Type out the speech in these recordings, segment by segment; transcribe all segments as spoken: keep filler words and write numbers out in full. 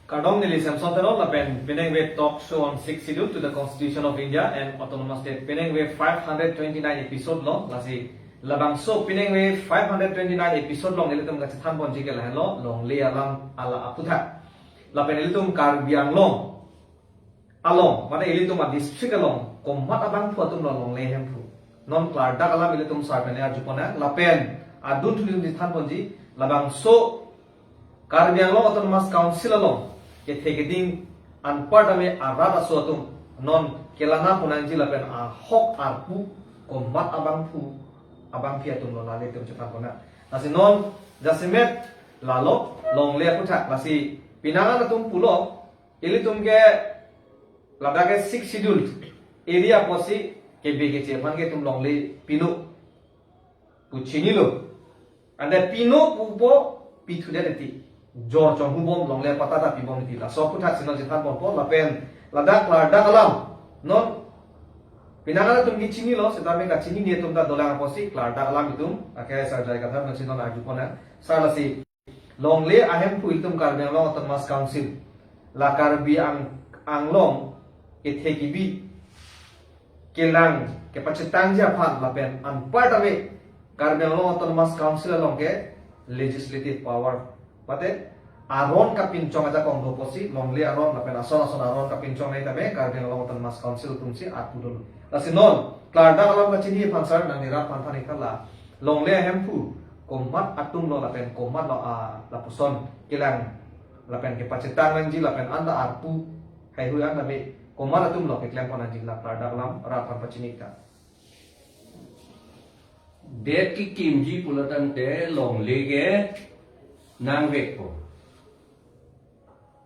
Kardom, neli Samson Teron lapen pinengve talk show on Sixth Schedule to the Constitution of India and Autonomous State, pinengve five hundred twenty-nine episode lo. Lasi labangso pinengve five hundred twenty-nine episode along ilitum kachethan ponji ke lahenlo, longle alam ala aputhak. Lapen ilitum Karbi Anglong along, mane ilitum a district along komat abangphu atumlo longle ahemphu. Non klardak alam ilitum sar pen arju ponnang, lapen adun thu ilitum chethan ponji, labangso Karbi Anglong Autonomous Council along kethe keding anparta me arat aso atum non kelana ponnangji lapen ahok arpu komat abangphu abangpi atumlo, lale ilitum chethan ponnang. Lasi non jasemet lalo longle aputhak, lasi pinangan atum pulo, ilitum ke ladak ke Sixth Schedule area apotsi kebe keche aphan ke itum longle pilo pu chinilo. Ante pino pupo, pithudet eti. Jor chonghubom, longle patta ta pibom eti. Laso aputhak si non chethan ponpo lapen ladak klardak alam non pinangan atum ke chinilo, setame kachinine atum ta dolang apotsi klardak alam itum ake sar J I Kathar nangsi non arju ponnang. Sar, lasi longle ahemphu ilitum Karbi Anglong Autonomous Council, la Karbi Ang-, Anglong kethe kebi kelang kepachetangji aphan lapen anparta me Karbi Anglong Autonomous Council along ke legislative power, mate aron kapinchong ajakong do apotsi longle aron lapen ason ason aron kapinchong nangji tame Karbi Anglong Autonomous Council atumsi arpu dolo. Lasi non klardak alam kachini aphan sar nangnerap aphan than ikhala longle ahemphu komat atumlo lapen komatlo, a, lapuson kelang lapen kepachetang nangji lapen anta arpu haihui anta me komat atumlo keklem ponnangji, la klardak alam rat aphan pachini ta. Det kekimji pulo tangte longle ke nangvekpo.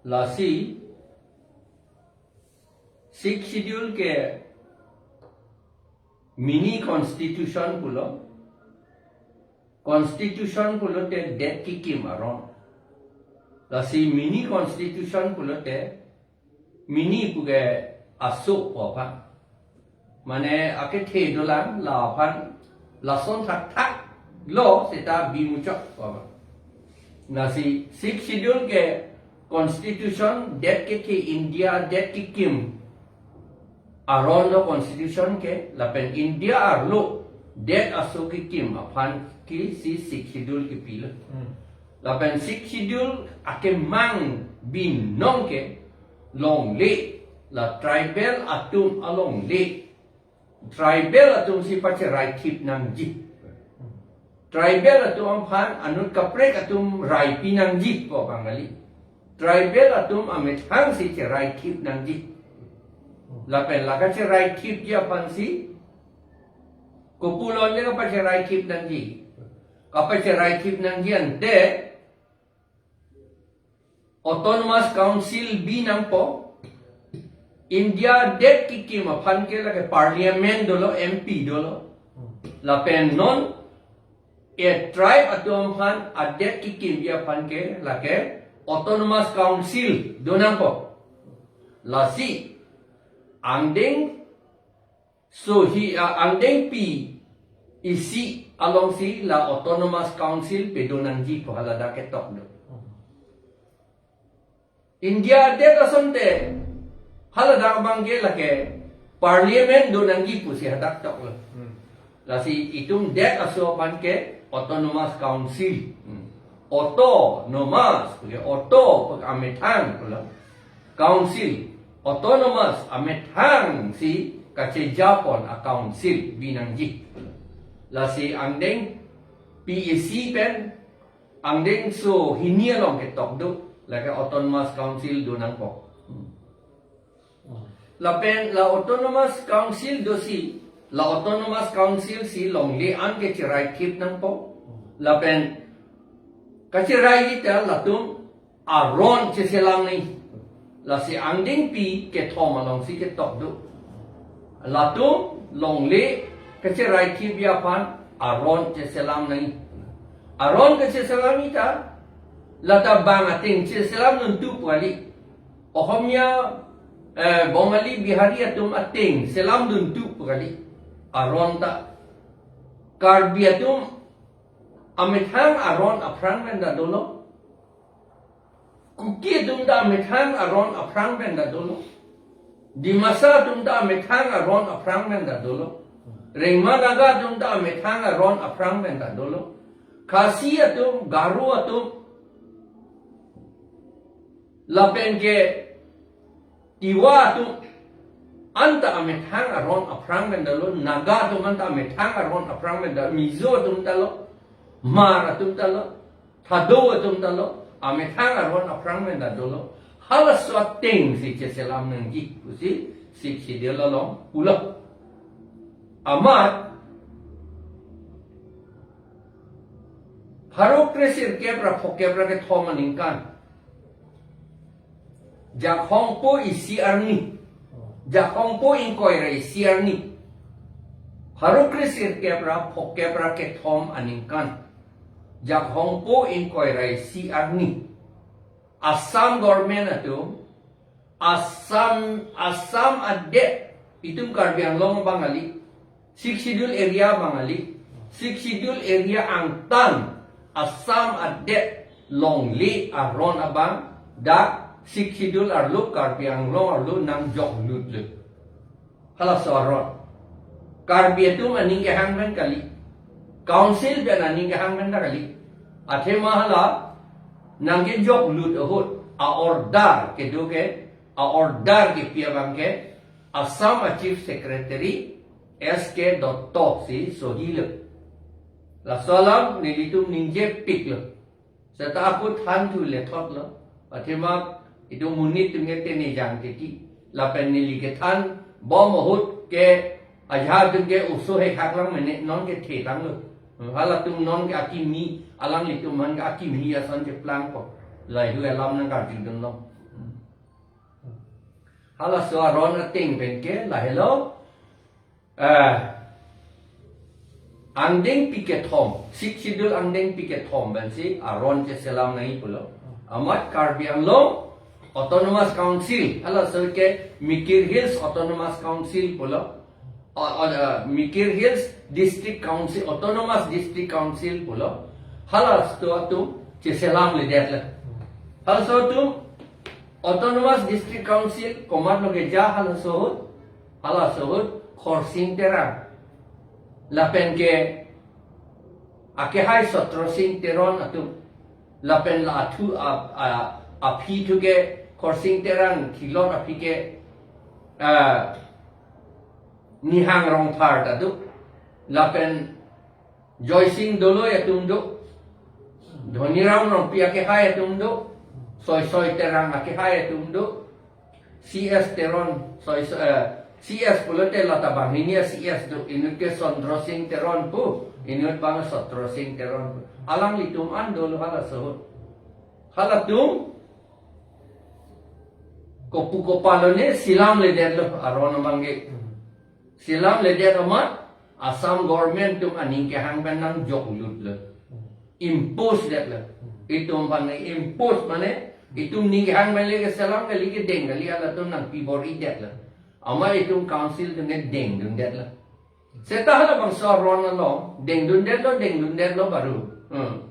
Lasi Sixth Schedule ke mini constitution pulo. Constitution pulote det kekim aron. Lasi mini constitution pulote mini puke aso pu aphan, mane akethe dolang, la aphan lason thakthak lo seta bimuchot pu aphan. Lasi Sixth Schedule ke constitution, det kethe, India det kekim aron lo constitution ke, lapen India arlo det aso kekim aphan ke si Sixth Schedule kepilo. Hmm. Lapen Sixth Schedule akemang binong ke longle, la tribal atum alongle. Tribal atumsi pacherai thip nangji. Tribal atum aphan anut kaprek atum raipi nangji ko Bengali. Tribal atum amethang si cherai thip nangji. Lapen la kacherai thipji aphansi kopulo le kapacherai thip nangji. Kapacherai thip nangji ante Autonomous Council bi nangpo. India det kekim aphan ke lake parliament dolo, M P dolo. Lapen non a tribe atum aphan adet kekimji aphan ke lake Autonomous Council do nangpo. Lasi angdeng, so hi, a, angdengpi isi alongsi la Autonomous Council pedo nangji pu haladak ketok do. India det asonte haladak abang ke lake parliament do nangji pusi hadak toklo. Hmm. Lasi itum det aso aphan ke Autonomous Council. Hmm. Autonomous, ke auto, ke amethang, pulo. Council, Autonomous, amethang si kachejapon a council bi nangji. Lasi angdeng P A C pen angdengso hini along ketok do, lake Autonomous Council do nangpo. Lapen la Autonomous Council dosi, la Autonomous Council si longle an ke cherai thip nangpo. Lapen kacherai kita latum aron cheselam nangji. Lasi angdengpi kethom alongsi ketok do. Latum longle kacherai thipji aphan aron cheselam nangji. Aron kacheselam ita, lata bang ateng cheselam nuntu pu kali. Ohomia, eh, Bongali, Bihari atum ateng selam duntu pu kali. Aron ta. Karbi atum amethang aron aphrang pen ta dolo. Kuki atum ta amethang aron aphrang pen ta dolo. Dimasa atum ta amethang aron aphrang pen ta dolo. Rengma Naga atum ta amethang aron aphrang pen ta dolo. Khasi atum, Garo atum, lapen ke Tiwa atum anta amethang aron aphrang pen ta dolo, Naga atum anta amethang aron aphrang pen ta, Mizo atum ta lo, Hmar atum ta lo, Thadou atum ta lo, amethang aron aphrang pen ta dolo. Halaso ateng si cheselam nangji pusi Sixth Schedule along pulo. Amat pharo kresirkep ra phokep ra kethom aningkan, Jakhongpo isi arni, Jakhongpo ingkoi ra isi arni, pharo kresirkep ra phokep ra kethom aningkan, Jakhongpo ingkoi ra isi arni, Assam government atum, Assam, Assam adet, itum Karbi Anglong abang kali, Sixth Schedule area abang kali, Sixth Schedule area angtan Assam adet longle aron abang dak Sixth Schedule arlo, Karbi Anglong arlo nangjoklut le. Halaso aron Karbi atum aning kehang pen kali, council pen aning kehang pen ta kali. Athema hala nangjoklut ahut a-order kedo ke, a-order kepi abang ke Assam a-Chief Secretary S K Dutta si sohi lo. Laso alam nelitum ningjepik lo. Seta ako than thu le thot lo. Athema itum monit atum ke tene jang titi. Lapen neli kethan bom ahut ke ajahak atum ke oso hekhak lang mene, non kethe tanglo. Halatum non ke akimi, alanglitum aphan ke akimi ason cheplangpo. Lahei alam nangkarjudun lo. Halaso aron ateng pen ke lahelo. Ah, angdengpi kethom, Sixth Schedule angdengpi kethom pensi aron cheselam nangji pulo. Amat Karbi Anglong Autonomous Council, halaso ke Mikir Hills Autonomous Council pulo. O, o, ah, Mikir Hills District Council, Autonomous District Council pulo. Halaso atum cheselamledet le. Halaso atum Autonomous District Council komatlo keja halaso ahut? Halaso ahut Khorsing Terang. Lapen ke akehai Satro Sing Teron atum. Lapen la athu a, a, aphi thu ke Khorsing Terang thilot aphi ke, ah, Nihang Rongphar ta do. Lapen Joysing Doloi atum do, Dhoniram Rongpi akehai atum do, Soisoi Terang akehai atum do, C S Teron, Soisoi, eh, C S pulote lata banghini a-C S do, inut ke Chandra Sing Teron pu, inut abang Satro Sing Teron pu. Alanglitum an dolo halaso ahut. Halatum kopu kopalone selamledetlo aron abang ke. Selamledet amat Assam government atum aning kehang pen nangjoklutlo. Impose detlo. Itum aphan impose mane itum ning kehang pen le keselam kali, kedeng kali, halatum nangpi bor-idetlo. Amat itum council atum ke dengdundetlo. Seta halabangso aron along dengdundetlo, dengdundetlo baru. Hmm.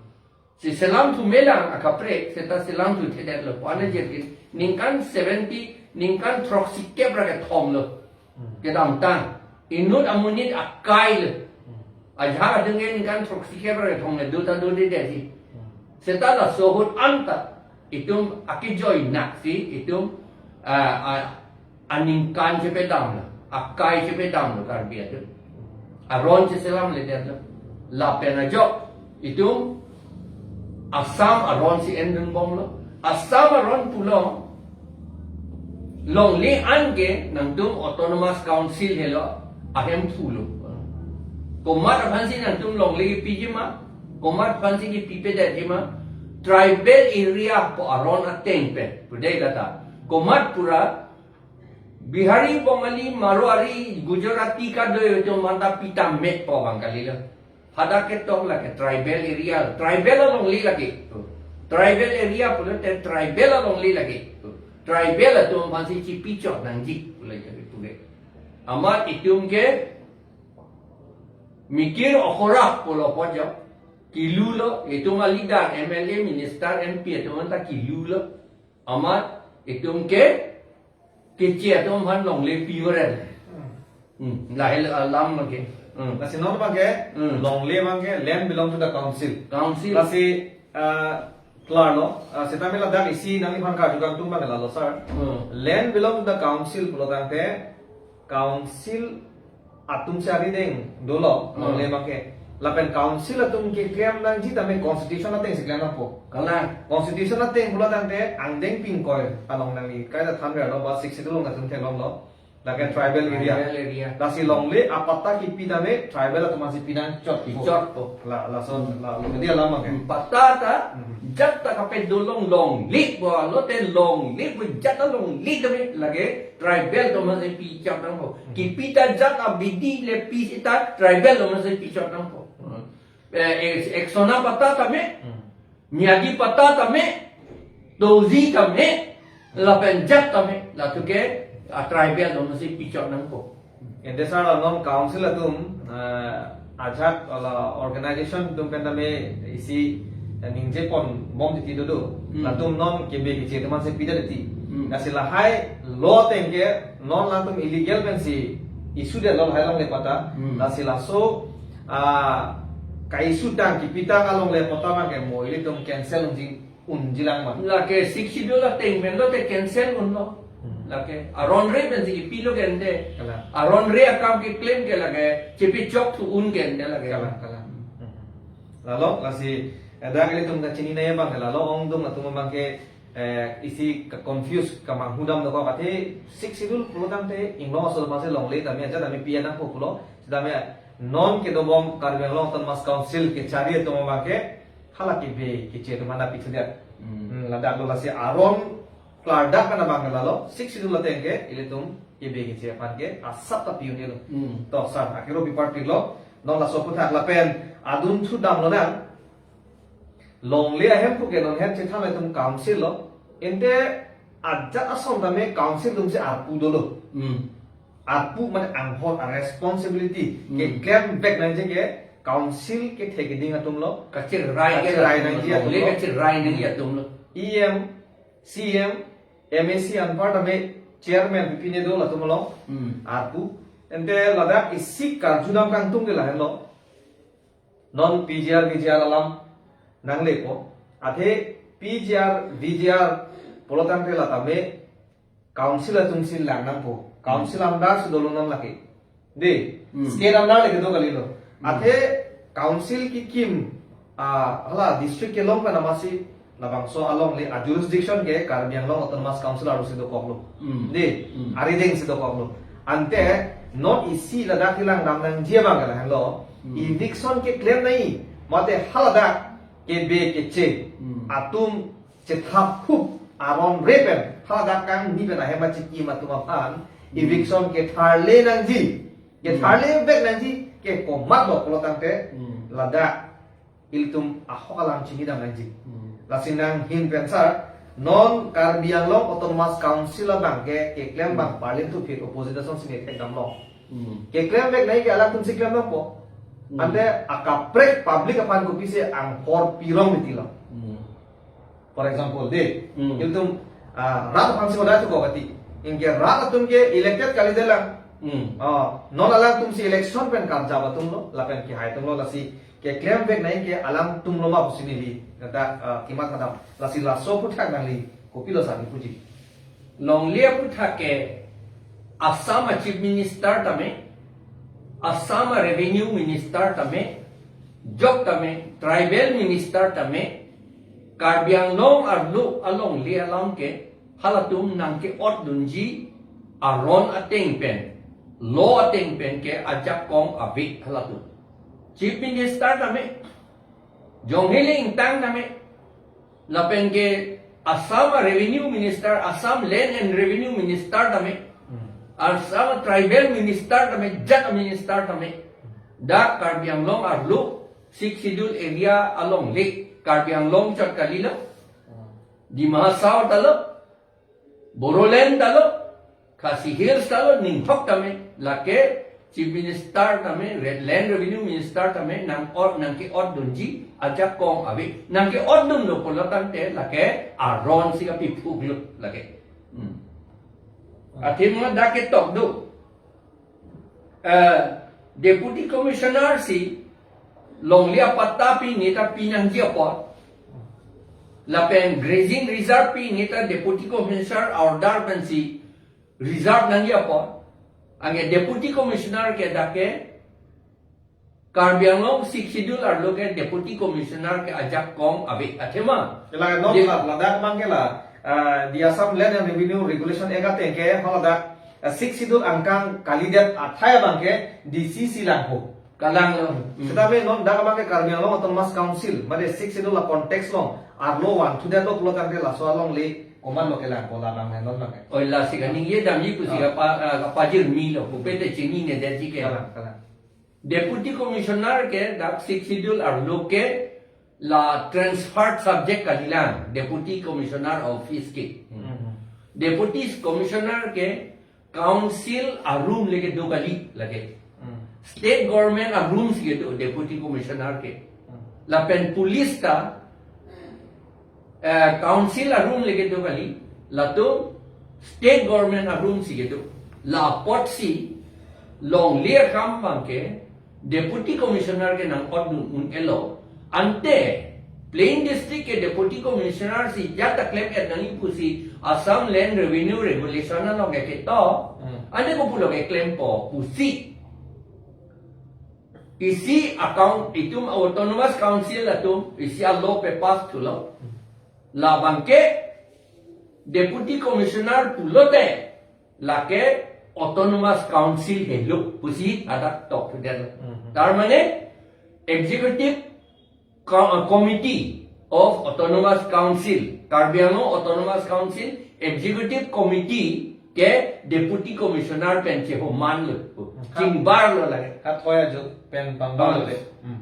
Si selam thu melang akaprek, seta selam thu thedetlo. Pu ane jirgin, ningkan seventy, ningkan throksikep ra kethom lo. Hmm. Kedamtang. Inut amonit akai lo. Hmm. Ajahak atum ke ningkan throksikep ra kethom le, do ta dodedetji. Hmm. Seta laso ahut anta itum akejoi naksi, itum, ah, ah, aningkan chepedamlo, akai chepedamlo Karbi atum. Aron cheselamledetlo. Lapen ajok itum Assam aron si endunbomlo. Assam aron pulo, longle an ke nangtum Autonomous Council helo ahemphu lo. Komat aphansi nangtum longle kipiji ma, komat aphansi kipipedetji ma, tribal area pu aron ateng pen, pudei lata. Komat pura Bihari, Bongali, Marwari, Gujarati kadoi atum aphan ta pita metpo abang kalilo. Hadak ketok lake tribal area, tribal alongle lake. Tribal area pulote tribal alongle lake. Tribal atum aphansi chipichot nangji pule jadi pule. Amat itum ke Mikir Okhora pulo pojok. Kilulo, itum a-leader, M L A, minister, M P atum anta kilulo. Amat itum ke keche atum aphan longle pi-o-re. Hmm, lahai alam abang ke. Hmm. Lasi non abang ke, Hmm. longle abang ke, land belong to the council. Council. Lasi, ah, klaro, ah, seta me ladak isi nangliphan karju kangtung abang lalo, sir. Hmm. Land belong to the council pulo tangte, council atum si arideng dolo, Hmm. longle abang ke. Lapen council atum keklem nangji tame constitution ateng si klem nangpo. Kalang. Constitution ateng pulo tangte angdeng pingkoi along nangli kaita thanra lo ba sixth schedule along atum theklonglo. Lake tribal area. Tribal area. Lasi longle apatta kipi tame tribal atum aphansi pinangchot. Chotpo. La, lason, Hmm. la, jadi alam abang ke. Hmm, patta ta, Hmm. jat ta kapedo long longle pu alote longle pu jat ta longle tame lake tribal atum aphansi pichot nangpo. Hmm. Kipi ta jat abidi le pi sita tribal atum aphansi pichot nangpo. Hmm. Eh, ek-, ekshona patta tame, Hmm. Miyadi patta tame, Doji tame, lapen jat tame, latum ke, ah, tribal atum aphansi pichot nangpo. Ente sir, non council atum, ah, ajat la organization atum pen tame isi, eh, ningje ponbom titi dodo. Hmm. Latum non kebe keche atum aphansi pidet titi. Hmm. Lasi lahai law ateng ke non latum illegal pensi issue detlo lahai longle patta. Hmm. Lasi laso, ah, ka-issue tang kipitang alongle patta abang ke mo ilitum cancel unji unjilang ma. Lake sixth schedule ateng pen lote cancel unlo. Hmm. Lake aron re pensi kipilo ke ante. Kalang. Aron re akam keklem ke lake chepichok thu un ke ante lake. Kalang, kalang. Hmm. Lalo, lasi, eh, dak ilitum kachini nai abang ke lalo ongdung atum abang ke, eh, isi ke-confuse kemanghu dam dokok athe sixth schedule pulo tangte inglong asol masi longle tame ajat tame pi-an nangpo pulo. Sitame non kedobom Karbi Anglong Autonomous Council kechari atum abang ke hala kebe keche atum aphan pi thudet. Hmm. Hmm, ladak lo lasi aron klardak pen abang ke lalo, sixth schedule ateng ke ilitum kebe keche aphan ke asap ta pi-un-elo. Hmm. To sir, akero pi party lo, non laso aphuthak lapen adun thu damlo nang, longle ahemphu ke non hen chethan atum council lo, ente ajat ason tame council atumsi arpu dolo. Hmm. Arpu mane anghor a-responsibility Hmm. keklem vek nangji ke council kethe keding atum lo. Kachirai ke Kachirai atum nangji lo. atum Longle lo. kachirai nangji atum lo. E M, C M, M A C anpar tame chairman pipine do latum lo. Hmm. Arpu. Ente ladak isi karju dam kangtung ke lahenlo. Non P G R, V G R alam nanglepo. Athe P G R, V G R pulo tangte latame council atumsi lang nangpo. Council under si dolo non lake. De, Hmm. state under le kedo kalilo. Hmm. Athe council kekim, ah, hala district kelong pen amatsi labangso alongle a-jurisdiction ke Karbi Anglong Autonomous Council arlo si dokoklo. Hmm. De, Hmm. arideng si dokoklo. Ante non isi ladak kelang dam nangji abang ke lahenlo. Hmm. Eviction keklem nangji, mate haladak kebe keche Hmm. atum chethap hup aron re pen haladak kangni pen ahem achikim atum aphan Hmm. eviction ketharle nangji. Ketharle Hmm. vek nangji ke komatlo pulo tangte Hmm. ladak ilitum ahok alam chini dam nangji. Hmm. Lasi nanghin pen sir, non Karbi Anglong Autonomous Council abang ke keklem abang Hmm. parlin thuphit opposition si nethek damlo. Hmm. Keklem vek nangji ke alangtumsi klem nangpo. Hmm. Ante akaprek public aphan kopisi anghor pirong mitilo. Hmm. For example, de, Hmm. ilitum, ah, rat aphansi hodai thukok ati. Anke rat atum ke elected kalidelang. Hmm. Ah, non alangtumsi election pen karjap atum lo, lapen kehai atum lo, lasi keklem vek nangji ke alangtum lo ma pusi neli, kata, ah, kematha dam. Lasi laso aphuthak nangli kopilo sani puji. Longle aphuthak ke Assam a-Chief Minister tame, Assam a-Revenue Minister tame, jok tame, Tribal Minister tame, Karbi Anglong arlo alongle alam ke halatum nangke-otdunji aron ateng pen, law ateng pen ke ajakong ave halatum. Chief Minister tame, Jongheli Ingtang tame, lapen ke Assam a-Revenue Minister, Assam Land and Revenue Minister tame, Hmm. Assam a-Tribal Minister tame, jat a-minister tame, dak Karbi Anglong arlo Sixth Schedule area alongle, Karbi Anglong chot kalilo, Hmm. Dima Hasao ta lo, Bodoland ta lo, Khasi Hills ta lo, ninghok tame, lake Chief Minister tame, Re-, Land Revenue Minister tame nang-ot, nangke-otdunji ajakong ave. Nangke-otdunlo pulo tangte lake aron si kapiphuklo lake. Hmm. Athema dak ketok do. Eh, Deputy Commissioner si longle apatta pineta pinangji apot, lapen grazing reserve pineta Deputy Commissioner order pensi reserve nangji apot, anke Deputy Commissioner ke dak ke Karbi Anglong Sixth Schedule arlo ke Deputy Commissioner ke ajakong ave. Athema. Kela non Dep- la, ladak abangke la, ah, the Assam Land and Revenue Regulation Act ateng ke haladak, ah, Sixth Schedule angkang kalidet athai abangke D C si langpo. Kalanglo. Hmm. Setame non dak abangke Karbi Anglong Autonomous Council, mane Sixth Schedule a-context along arlo vanthudet lo pulo tangte laso alongle komatlo kelangpo labang non abangke. Oi, lasi kaningje damji pusi, ah, kapa-, ah, kapajirmilo, pupe te chininedetji ke. Kalang, kalang. Deputy Commissioner ke dak Sixth Schedule arlo ke la transferred subject kalilang, Deputy Commissioner Office ke. Hmm. Deputy Commissioner ke Council a-room le kedo kali lake. Hmm. State Government a-room si kedo Deputy Commissioner ke. Hmm. Lapen police ta, eh, Council a-room le kedo kali, latum State Government a-room si kedo. La apotsi longle akam abangke Deputy Commissioner ke nang-otdun un-elo. Ante Plain District ke Deputy Commissioner si jat ta klem-et nangji pusi Assam Land Revenue Regulation along ke ketok. Hmm. Ante kopulo keklempo pusi isi account itum Autonomous Council atum isi a-law pass thulo. Labangke Deputy Commissioner pulote lake Autonomous Council helo pusi hadak tokthudetlo. Mhm. Tar mane Executive Co-, Committee of Autonomous Council, Karbi Anglong Autonomous Council Executive Committee ke Deputy Commissioner pen chehomanlo. Hmm. Chingbarlo lake. Ha thoi ajo pen pangbarlo. Oh. Hmm.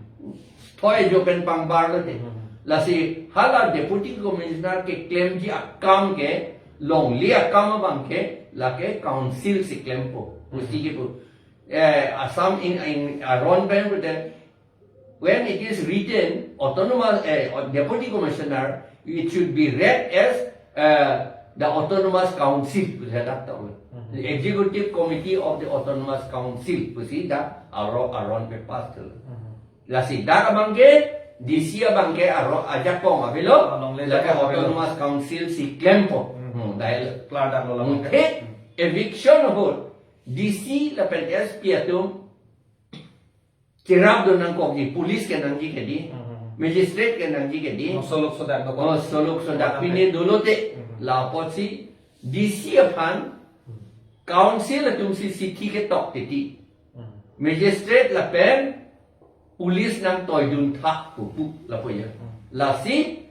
Thoi ajo pen pangbarlo te. Hmm. Lasi hala Deputy Commissioner keklemji akam ke, longle akam abangke lake Council si klempo. Hmm. Pusi kepu. Eh, Assam in, in, aron pen pute, when it is written autonomous, eh, or Deputy Commissioner, it should be read as, eh, the Autonomous Council, pusi dak tong. Mhm. The Executive Committee of the Autonomous Council, pusi dak aro aron pen pass thulo. Mhm. Lasi dak abangke D C abangke aro ajakong avelo, along le lake ajakong avelo. Autonomous Council si klempo. Mhm. Hmm, dahil. Klar dak lo. Hmm, abangke. He, eviction ahut D C lapen S P atum cherapdun nangkokji, police ke nangji kedi, mhm, magistrate ke nangji kedi. Oh, soluk sodak dokok. Oh, soluk sodak. Dokok pine dolote, mhm, la apotsi D C aphan, mhm, Council atum si sithi ketok titi. Mhm. Magistrate lapen police nangtoidun thak pupu lapu ya. Mhm. Lasi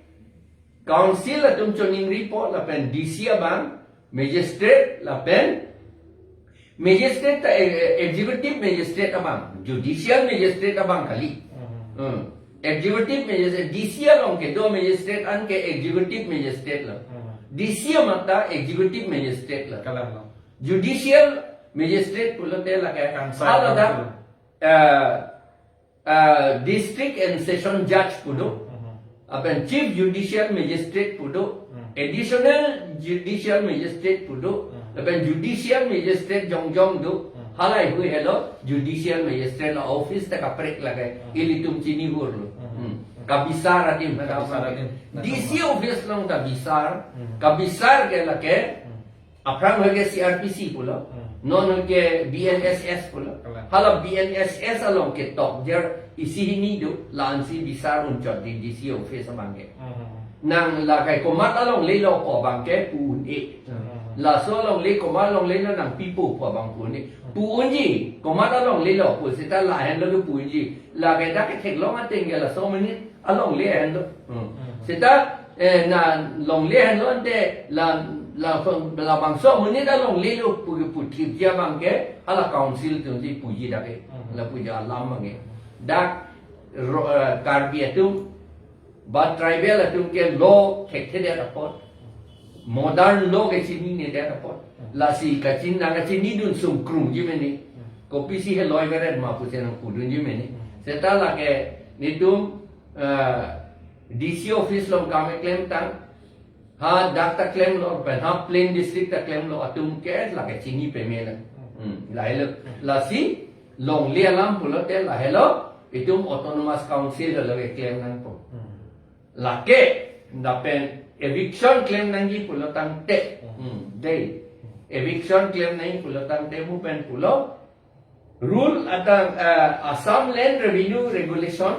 Council atum choningripo lapen D C abang, magistrate lapen magistrate ta, eh, eh, executive magistrate abang, judicial magistrate abang kali. Mhm. Hmm. Executive magistrate, D C along kedo magistrate anke executive magistrate lo. Mhm. D C amata executive magistrate lo. Kalang lo. Judicial magistrate pulote lake kangsai haladak, kangsai. Eh, eh, District and Session Judge pu do. Mhm. Lapen Chief Judicial Magistrate pu do. Mhm. Additional Judicial Magistrate pu do. Mhm. Lapen Judicial Magistrate jongjong do. Mhm. Halahei hui helo Judicial Magistrate la office ta kaprek lake. Mhm. Ilitum chinihurlo. Mhm. Hmm. Kabisar adim. Kabisar adim. D C office along kabisar. Mhm. Kabisar ke lake. Mhm. Aphrang hoi ke C R P C pulo. Hmm. Non hoi ke B N S S pulo. Kalang. Hala B N S S along ketok jer isi hini do, la-ansi bisar unchot di D C office abangke. Hmm. Nang la kai komat alonglelo pu abangke pu un-e. Hmm. Laso alongle komat alonglelo nangpipo pu abang pu un-e. Hmm. Pu unji, komat alonglelo pu seta lahenlo ke pu unji. La kai dak ketheklong ateng ke laso amonit alongle henlo. Hmm. Hmm. Seta, eh, na longle henlo ante la, la, labangso amonit alonglelo pu, puthipji abangke hala Council atumsi puji dak ke. Hmm. La puji alam abangke. Dak ro-, eh, Karbi atum ba tribal atum ke law thekthedet apot, modern law ke chininedet apot, hmm, lasi kachin nangkachinidun sungkrungji mene. Hmm. Kopisi he loi karen ma pusi nangpudunji mene. Seta lake netum, eh, D C office along kam keklemtang, hadak ta klemlo pen ha plain district ta klemlo atum ke lake chini peme lang. Hmm, lahelo. Lasi longle alam pulote lahelo, itum autonomous council lo keklem nangpo. Lake, lapen eviction klem nangji pulo tangte. Hmm, dei. Eviction klem nangji pulo tangte mu pen pulo. Rule atang, eh, Assam Land Revenue Regulation.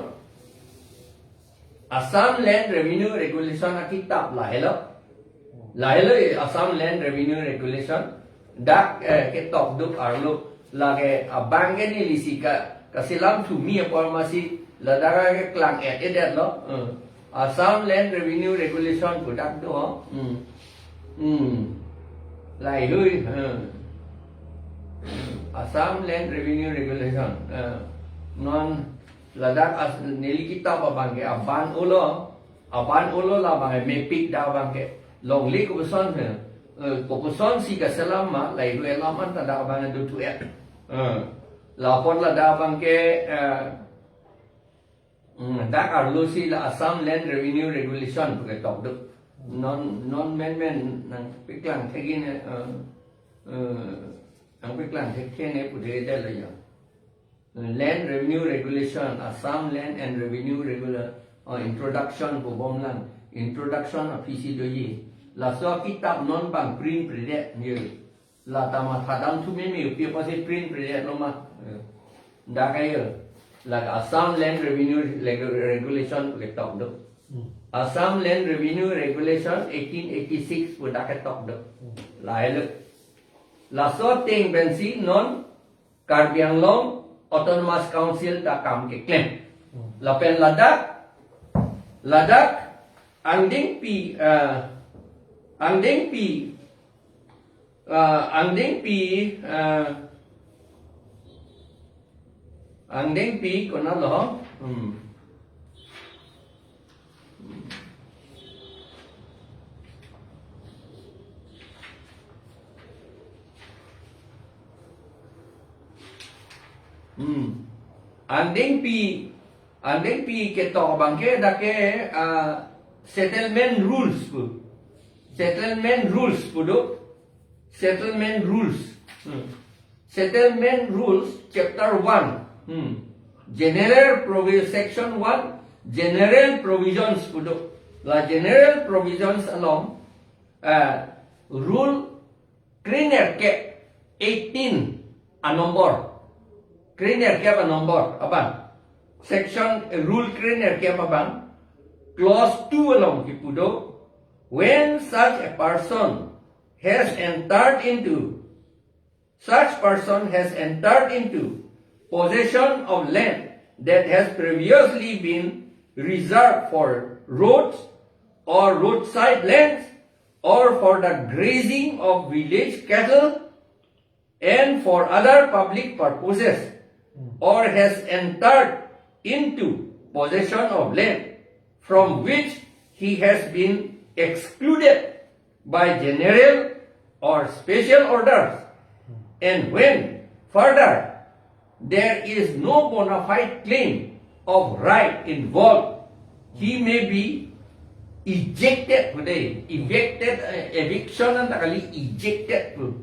Assam Land Revenue Regulation akitap lahelo. Lahelo, eh, Assam Land Revenue Regulation. Dak, eh, ketok duk arlo lake abang ke neli si ka, kaselam thumi apor masi ladak keklang et-edetlo. Eh. Assam Land Revenue Regulation pu dak do. Hmm. Hmm. Lahelo. Hmm. Assam Land Revenue Regulation. Eh. Non ladak as-, neli kitap abang ke aban olo. Aban olo labang ke mepik dak abang ke. Longle kopuson he. Eh, kopuson si kaselam ma, lahelo alam anta dak abang ke dothu et. Eh. Lapor ladak abang ke, eh, Hmm, dak arlo si la Assam Land Revenue Regulation pu ketok duk. Non, non menmen nangpeklang thekji ne, eh, eh, nangpeklang thekji ne pu thekji lo ya. Land Revenue Regulation, Assam Land and Revenue Regular, eh, Introduction pu bomlang, Introduction aphi si doji. Laso akitap non bang print predet ye. Lata mathadam thu meme upi apotsi print predet lo ma. Dak ayo. Lake Assam Land Revenue Regu-, Regulation ketok do. Hmm. Assam Land Revenue Regulation eighteen eighty-six pu dak ketok do. Hmm. Lahelo. Laso ateng pensi non Karbi Anglong Autonomous Council ta kam keklem. Hmm. Lapen ladak, ladak angdengpi, eh, angdengpi, eh, angdengpi, eh, angdengpi konatlo? Hmm. Hmm. Angdengpi, angdengpi ketok abang ke dak ke, ah, settlement rules pu. Settlement rules pu do. Settlement rules. Hmm. Settlement rules chapter one. Hmm. General provi-, section one, general provisions pu do. La general provisions along, ah, rule krenerkep, eighteen a number. Krenerkep a number abang. Section, eh, rule krenerkep abang. Clause two along kipu do. When such a person has entered into, such person has entered into possession of land that has previously been reserved for roads or roadside lands or for the grazing of village cattle and for other public purposes, or has entered into possession of land from which he has been excluded by general or special orders, and when further there is no bona fide claim of right involved, he may be ejected pu dei, evicted, eh, eviction anta kali, ejected pu.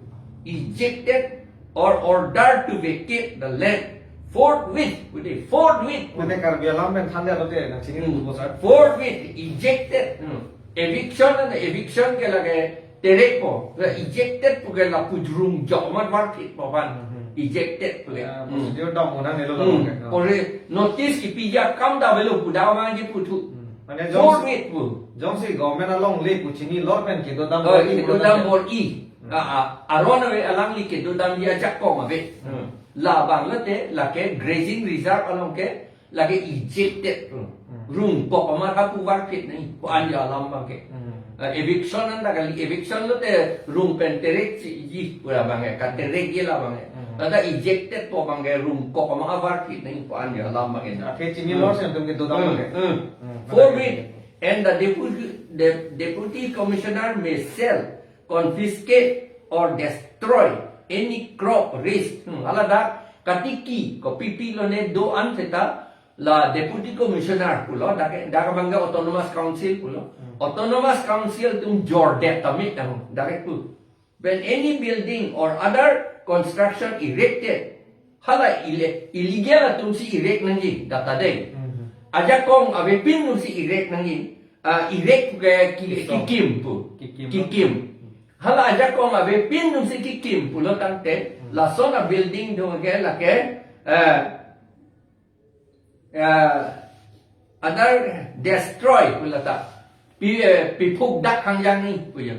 Ejected or ordered to vacate the land forthwith pu dei, forthwith pu. Mane Karbi alam pen thanlo te nangchini Hmm. pu sir. Forthwith, ejected. Hmm. Eviction anta, eviction ke lake terekpo. La ejected pu ke lapu jrung jok mat varphitpo ban. Hmm. Ejected pu ke. Ah, Hmm. procedure dam mona nelo Hmm. lake. Ah. Ore notice kipiji akam ta avelo pu dak abang kiputhu. Hmm. Mane jong Forthwith pu. Jongsi government alongle pu chinilo pen kedodam Oh, bor-i kedodam bor-i. Hmm. Ah, ah, aron ave, alangli kedodamji ajakong ave. Hmm. Labang lote lake grazing reserve along ke lake ejected pu. Hmm. Rungkok amat hapu varphit nangji pu an alam abang ke. Hmm. Eh, eviction anta kali, eviction lote rung pen terekji pu labang ke, katerekji labang ke. Hmm. Lata ejected pu abang ke rungkok amat varphit nangji pu an alam abang ke. Athe chinilo Hmm. si nangtum kedodam Hmm. abang ke. Hmm. Hmm. Forthwith, and the deputy, the deputy commissioner may sell, confiscate or destroy any crop raised. Hmm. Hala dak katiki, kopi pilo ne do-an seta la Deputy Commissioner pulo, dak, dak abangke Autonomous Council pulo. Hmm. Autonomous Council atum jordet tame tang, dak pu. When any building or other construction erected, hala ile-, illegal atum si erect nangji, data dei. Hmm. Ajakong avepin atum si erect nangji, ah, erect ke ki-, Kisom. Kikim pu. Kikim. Kikim. Hala ajakong avepin atum si kikim pulo tangte, Hmm. lason a building do ke lake, eh, eh, other destroy pulo ta. Pi, eh, piphuk dak hangjang ni puyo.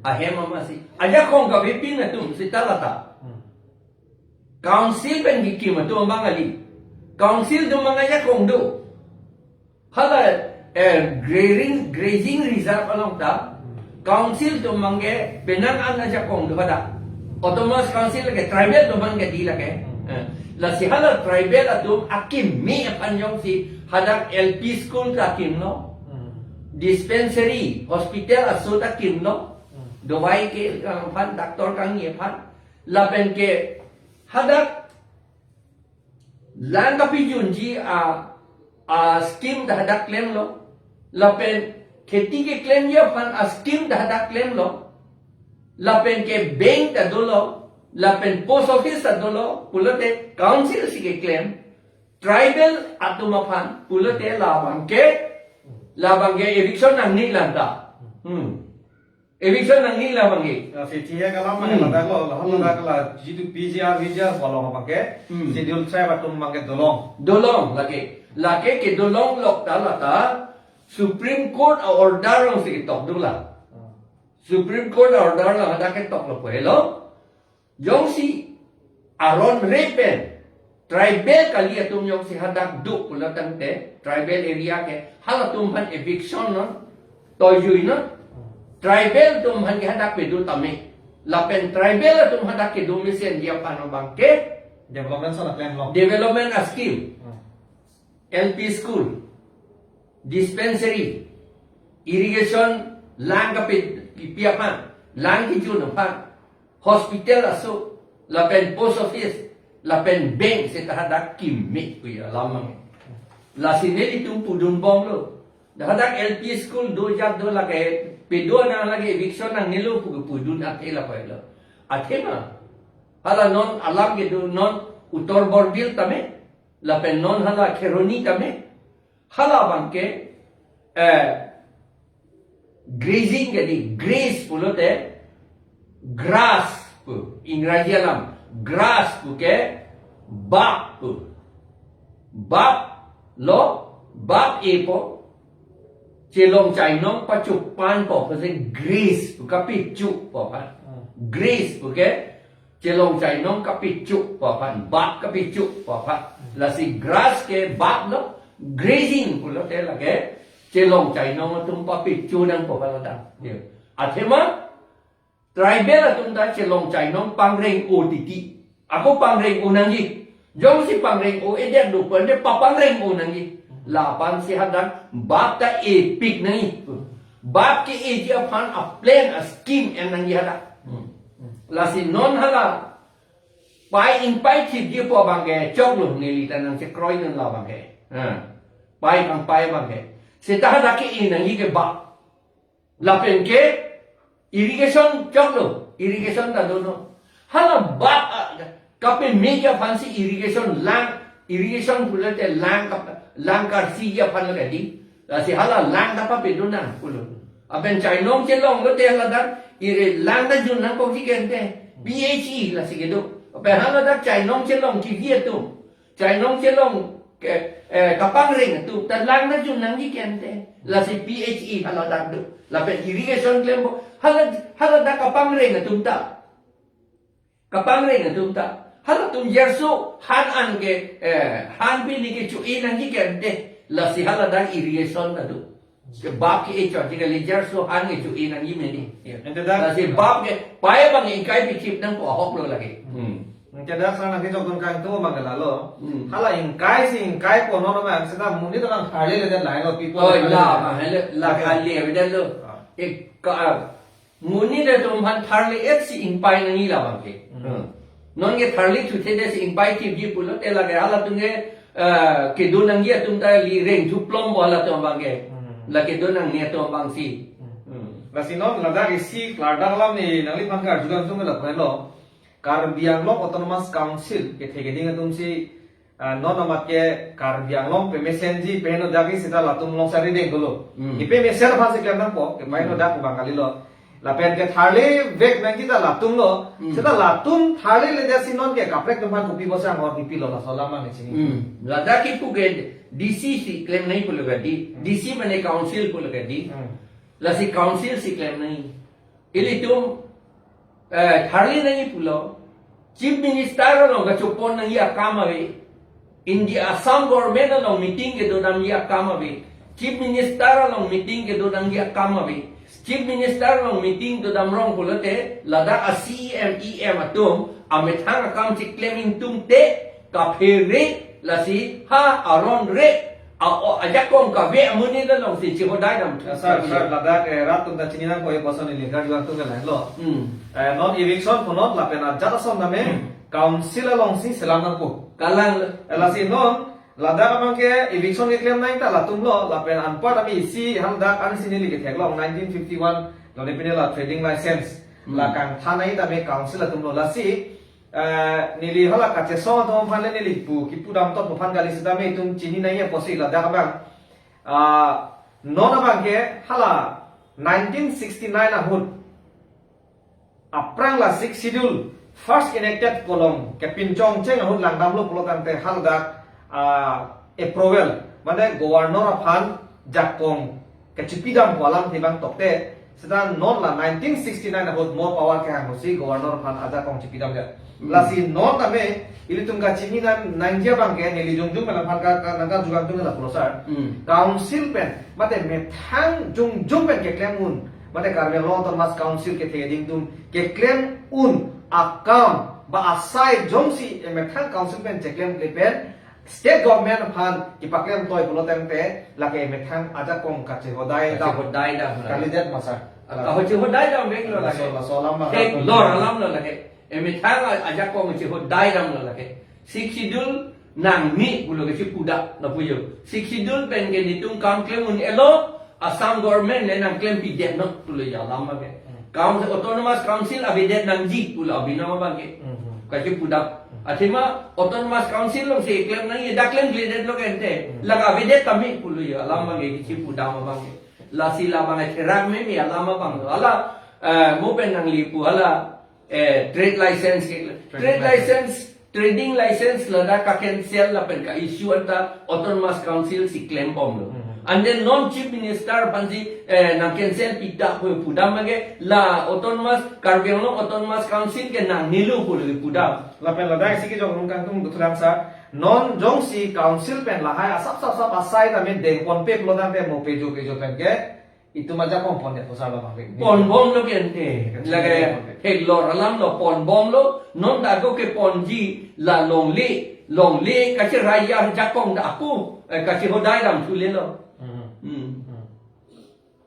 Ahem ama si. Ajakong kavepin atum seta lata. Hmm. Council pen kikim atum abang kali. Council atum abang ajakong do. Hala, eh, grazing, grazing reserve along ta. Council atum abangke penang an ajakong do pada. Autonomous Council lake tribal atum abangke di lake. Eh, lasi hala tribal atum akimi aphan jongsi hadak L P school ta kimlo. Hmm. Dispensary, hospital aso ta kimlo. Hmm. Dovai ke, eh, aphan, doctor kangni aphan. Lapen ke hadak lang kapijunji a, a scheme ta hadak klemlo. Lapen kheti keklemji aphan a scheme ta hadak klemlo. Lapen ke bank ta dolo. Lapen post office ta dolo. Pulote council si keklem. Tribal atum aphan. Pulote labangke, labangke eviction nangne lanta. Hmm. Eviction nangne labangke. Ya, si tiya kalam Hmm. ladak lo, lahan Hmm. ladak la, jitu P G R, V G R, kolong abangke, Hmm. Schedule Tribe atum abangke dolong. Dolong, lake. Lake kedolong lok ta lata, Supreme Court a order along si ketok dula. Hmm. Supreme Court a order along hadak ketok lo puhelo. Jongsi aron re pen tribal kali atum jongsi hadak do pulo tangte, tribal area ke halatum aphan eviction non, toijui non, tribal atum aphan ke hadak pedo tame. Lapen tribal atum hadak kedo mesenji aphan abangke Development ason aklem lo. Development a scheme. Hmm. L P school, dispensary, irrigation, lang kapi, pi aphan, lang kijun aphan, hospital aso, lapen post office, lapen bank seta hadak kimi puya lamang. Lasi nelitum pudun bomlo. Dak hadak L P school do jak do lake, pedo nang lake eviction nangnelo pu pudun athe lapulo. Athema. Hala non alam kedo non Uttar Borbil tame. Lapen non hala Kheroni tame, hala abangke, eh, grazing kali, grass pulote, grass pu, Ingraji alam, grass pu ke, bap pu. Bap lo, bap epo, chelong chainong pachupan po, pase grass pu kapichu po pa. Hmm. Grass pu ke, chelong chainong kapichu po aphan, bap kapichu po aphan. Lasi grass ke bap lo, grazing pulote lake, chelong chainong atum papichu nang po aphan ta. Ya. Athema, tribal atum ta chelong chainong pangreng-o titi. Ako pangreng-o nangji. Jongsi pangreng-o-edet do pulote papangreng-o nangji. Lapen si hadak bap ta epik nangji. Bap ke-eji aphan a plan a scheme en nangji hadak. Lasi non hala pai ingpai thipji po abangke choklo neli ta nangchekroi non labangke. Ha. Pai kangpai abangke. Seta hadak ke-e nangji ke bap. Lapen ke irrigation choklo, irrigation ta dono. Hala bap, ah, kapeme aphan si irrigation lang, irrigation pulote lang kap-, lang karsi aphan lo kadi. Lasi hala lang ta papedo nang pulo. Lapen chainong chelong lote hala dak, ire lang ta jun nangkokji kente. P H E lasi kedo. Lapen hala dak chainong chelong kiji atum. Chainong chelong ke, eh, kapangreng atum ta lang ta jun nangji kente. Lasi P H E hala dak do. Lapen irrigation klempo. Hala, hala dak kapangreng atum ta. Kapangreng atum ta. Halatum jerso han an ke, eh, han pini kecho-e nangji kente. Lasi hala dak irrigation ta do. Bap ke-e chot ji kali, jerso han kecho-e nangji meni. Ya. Ante dak Lasi bap ke, pai abang ingkai pithip nangpo ahok lo lake. Hmm. Ante dak sana kejok dun kangtung abang ke lalo. Hmm. Hala ingkai si ingkai po nono ma seta monit ta nangtharle le line lo people. Oh, la, ma hele, la Okay. kali avedet lo. Ah. Ek ka, monit atum aphan tharle-et si ingpai nangji labangke. Hmm. Hmm. Non ke tharli thuthe de si ingpai thipji pulote lake halatum ke, eh, kedo nangji atum ta li reng thuplom bo halatum abang ke. Hmm. La kedo nangne atum abang si. Hmm. Hmm. Lasi non ladak isi klardak alam ne nangliphan karju kangtung ke lapu helo. Karbi Anglong Autonomous Council kethe keding atum si, ah, non amat ke Karbi Anglong pemesenji pen odak isi ta latum along sari deng dolo. Hmm. Kepemesen aphan si klem nangpo, kepaheno Hmm. dak abang kalilo. Lapen ketharli vek nangji ta latum lo. Hmm. Seta latum tharlile de si non ke kaprek atum aphan kopi bosa anghor pipilo, laso alam abang chini. Hmm. Ladak kipu ke D C si klem nangji pulo ke di. Hmm. D C mane council pulo ke di. Hmm. Lasi council si klem nangji. Ilitum, eh, tharli nangji pulo. Chief Minister along kachopon nangji akam ave. India Assam government along meeting kedodamji akam ave. Chief Minister along meeting kedodamji akam ave. Chief Minister along meeting dodam rong pulote ladak a C E M, E M atum amethang akam si klem ingtung te kaphere lasi ha aron re a, o, ajakong kave amonit along si chehodai dam. Ya, sir, sir, ladak, eh, rat atum ta chini nangkok, eh, koson ili karju kangtung ke lahenlo. Hmm. Eh, non eviction punot lapen ajat ason tame Hmm. council along si selam nangpo. Kalang. Eh, lasi non ladak abang ke eviction keklem nangji ta latum lo, lapen anpar tame isi haladak an si neli ketheklong nineteen fifty-one lone pine la trading license Hmm. la kangthan nangji tame council atum lo. Lasi eh, neli hala kachesong atum aphan le neli pu, kipu dam tot aphan kali sitame itum chini nangji apotsi ladak abang. Ah, non abang ke hala nineteen sixty-nine ahut aphrang la Sixth Schedule first enacted pu along kepinchong cheng ahut langdamlo pulo tangte haladak, ah, approval, mane governor aphan jakong kachipidam pu alamthe abang tokte, seta non la nineteen sixty-nine ahut mo power kehang ahut si governor aphan ajakong chipidam ya. Hmm. Lasi non tame ilitum kachini nang nangji abang ke neli jongjung pen aphan ka, ka, nangkarju kangtung ke lapulo sir. Hmm. Council pen, mate methang jongjung pen keklem un, mate Karbi Anglong Autonomous Council kethe keding atum keklem un akam ba asai jongsi, eh, methang council pen cheklemkle pen state government aphan kipaklem toi pulo tangte lake methang ajakong kachehodai dam. Kachehodai dam. Kalidet ma sir. Kachehodai dam vek lo lake. Laso, laso alam ma. Theklor alam lo lake. Emethang ajakong kachehodai dam lo lake. Sixth Schedule nangne pulo kachipuda lapu jo. Sixth Schedule pen ke netum kam klem un-elo, Assam government le nangklempidet non pulo ya alam abang ke. Hmm. Kam Autonomous Council avedet nangji pulo abinong abang ke. Hmm, hmm. Kachipuda. Hmm. Athema Autonomous Council along si klem nangji, dak klemkledet lo ke ante. Hmm. Lake avedet tame pulo ya alam abang ke, kachipuda abang ke. Lasi labang ke therak meme alam abang lo. Hala, eh, mo pen nangli pu hala, eh, trade license ke. Trade Trade license. license, trading license ladak ka-cancel lapen ka-issue anta Autonomous Council si klembomlo. Hmm. And then non Chief Minister aphan si, eh, nang-cancel pita pu pudam abang ke la Autonomous, Karbi Anglong Autonomous Council ke nangnelo pulo pudam. Lapen ladak isi kejok rung kangtung dothulang sir. Non jongsi council pen lahai asap sap sap asai tame dengponpe pulo tangte mo pejo pejo pen ke itum ajakong pondet pu sir lo abang ke. Ponbomlo ke ante. Lake theklor alam lo, ponbomlo, non ta ako keponji la longle, longle kacherai ajakong ta ako, eh, kachehodai dam thulelo. Hmm. Hmm. Hmm.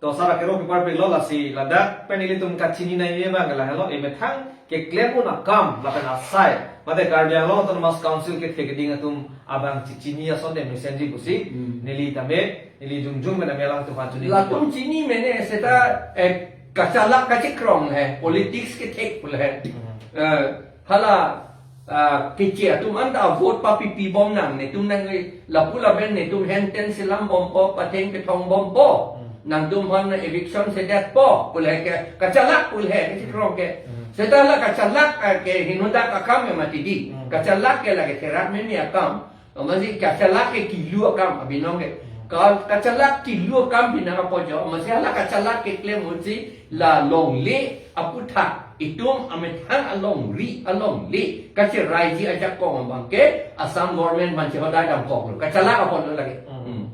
To sir akero kepar pilo lasi ladak pen ilitum kachini nangji abang ke lahelo, emethang keklem un akam lapen asai, mate Karbi Anglong Autonomous Council kethe keding atum abang chichini asonte mesenji pusi, Hmm. neli tame, neli jongjung pen tame alangtum aphan chini. Latum chini mene seta, eh, kachalak kachekrong he, politics kethek pulo he. Hmm. Eh, hala, ah, keche atum anta vote papipibom nang, netum nang lapu lapen netum henten selambompo, patheng kethongbompo. Hmm. Nangtum aphan eviction sedetpo, pulo he ke, kachalak pulo he, kachekrong ke. Hmm. Seta la kachalak, ah, ke henodak akam ke mati di. Hmm. Kachalak ke lake therak meme akam. Amatsi kachalak ke kilu akam abinong ke. Ka-, kachalak kilu akam binong apojo. Amatsi hala kachalak keklem unsi la longle aputhak itum amethang alongri alongle kacheraiji ajakong abang ke Assam government aphan chehodai damkoklo. Kachalak apotlo lake. Hmm. Hmm.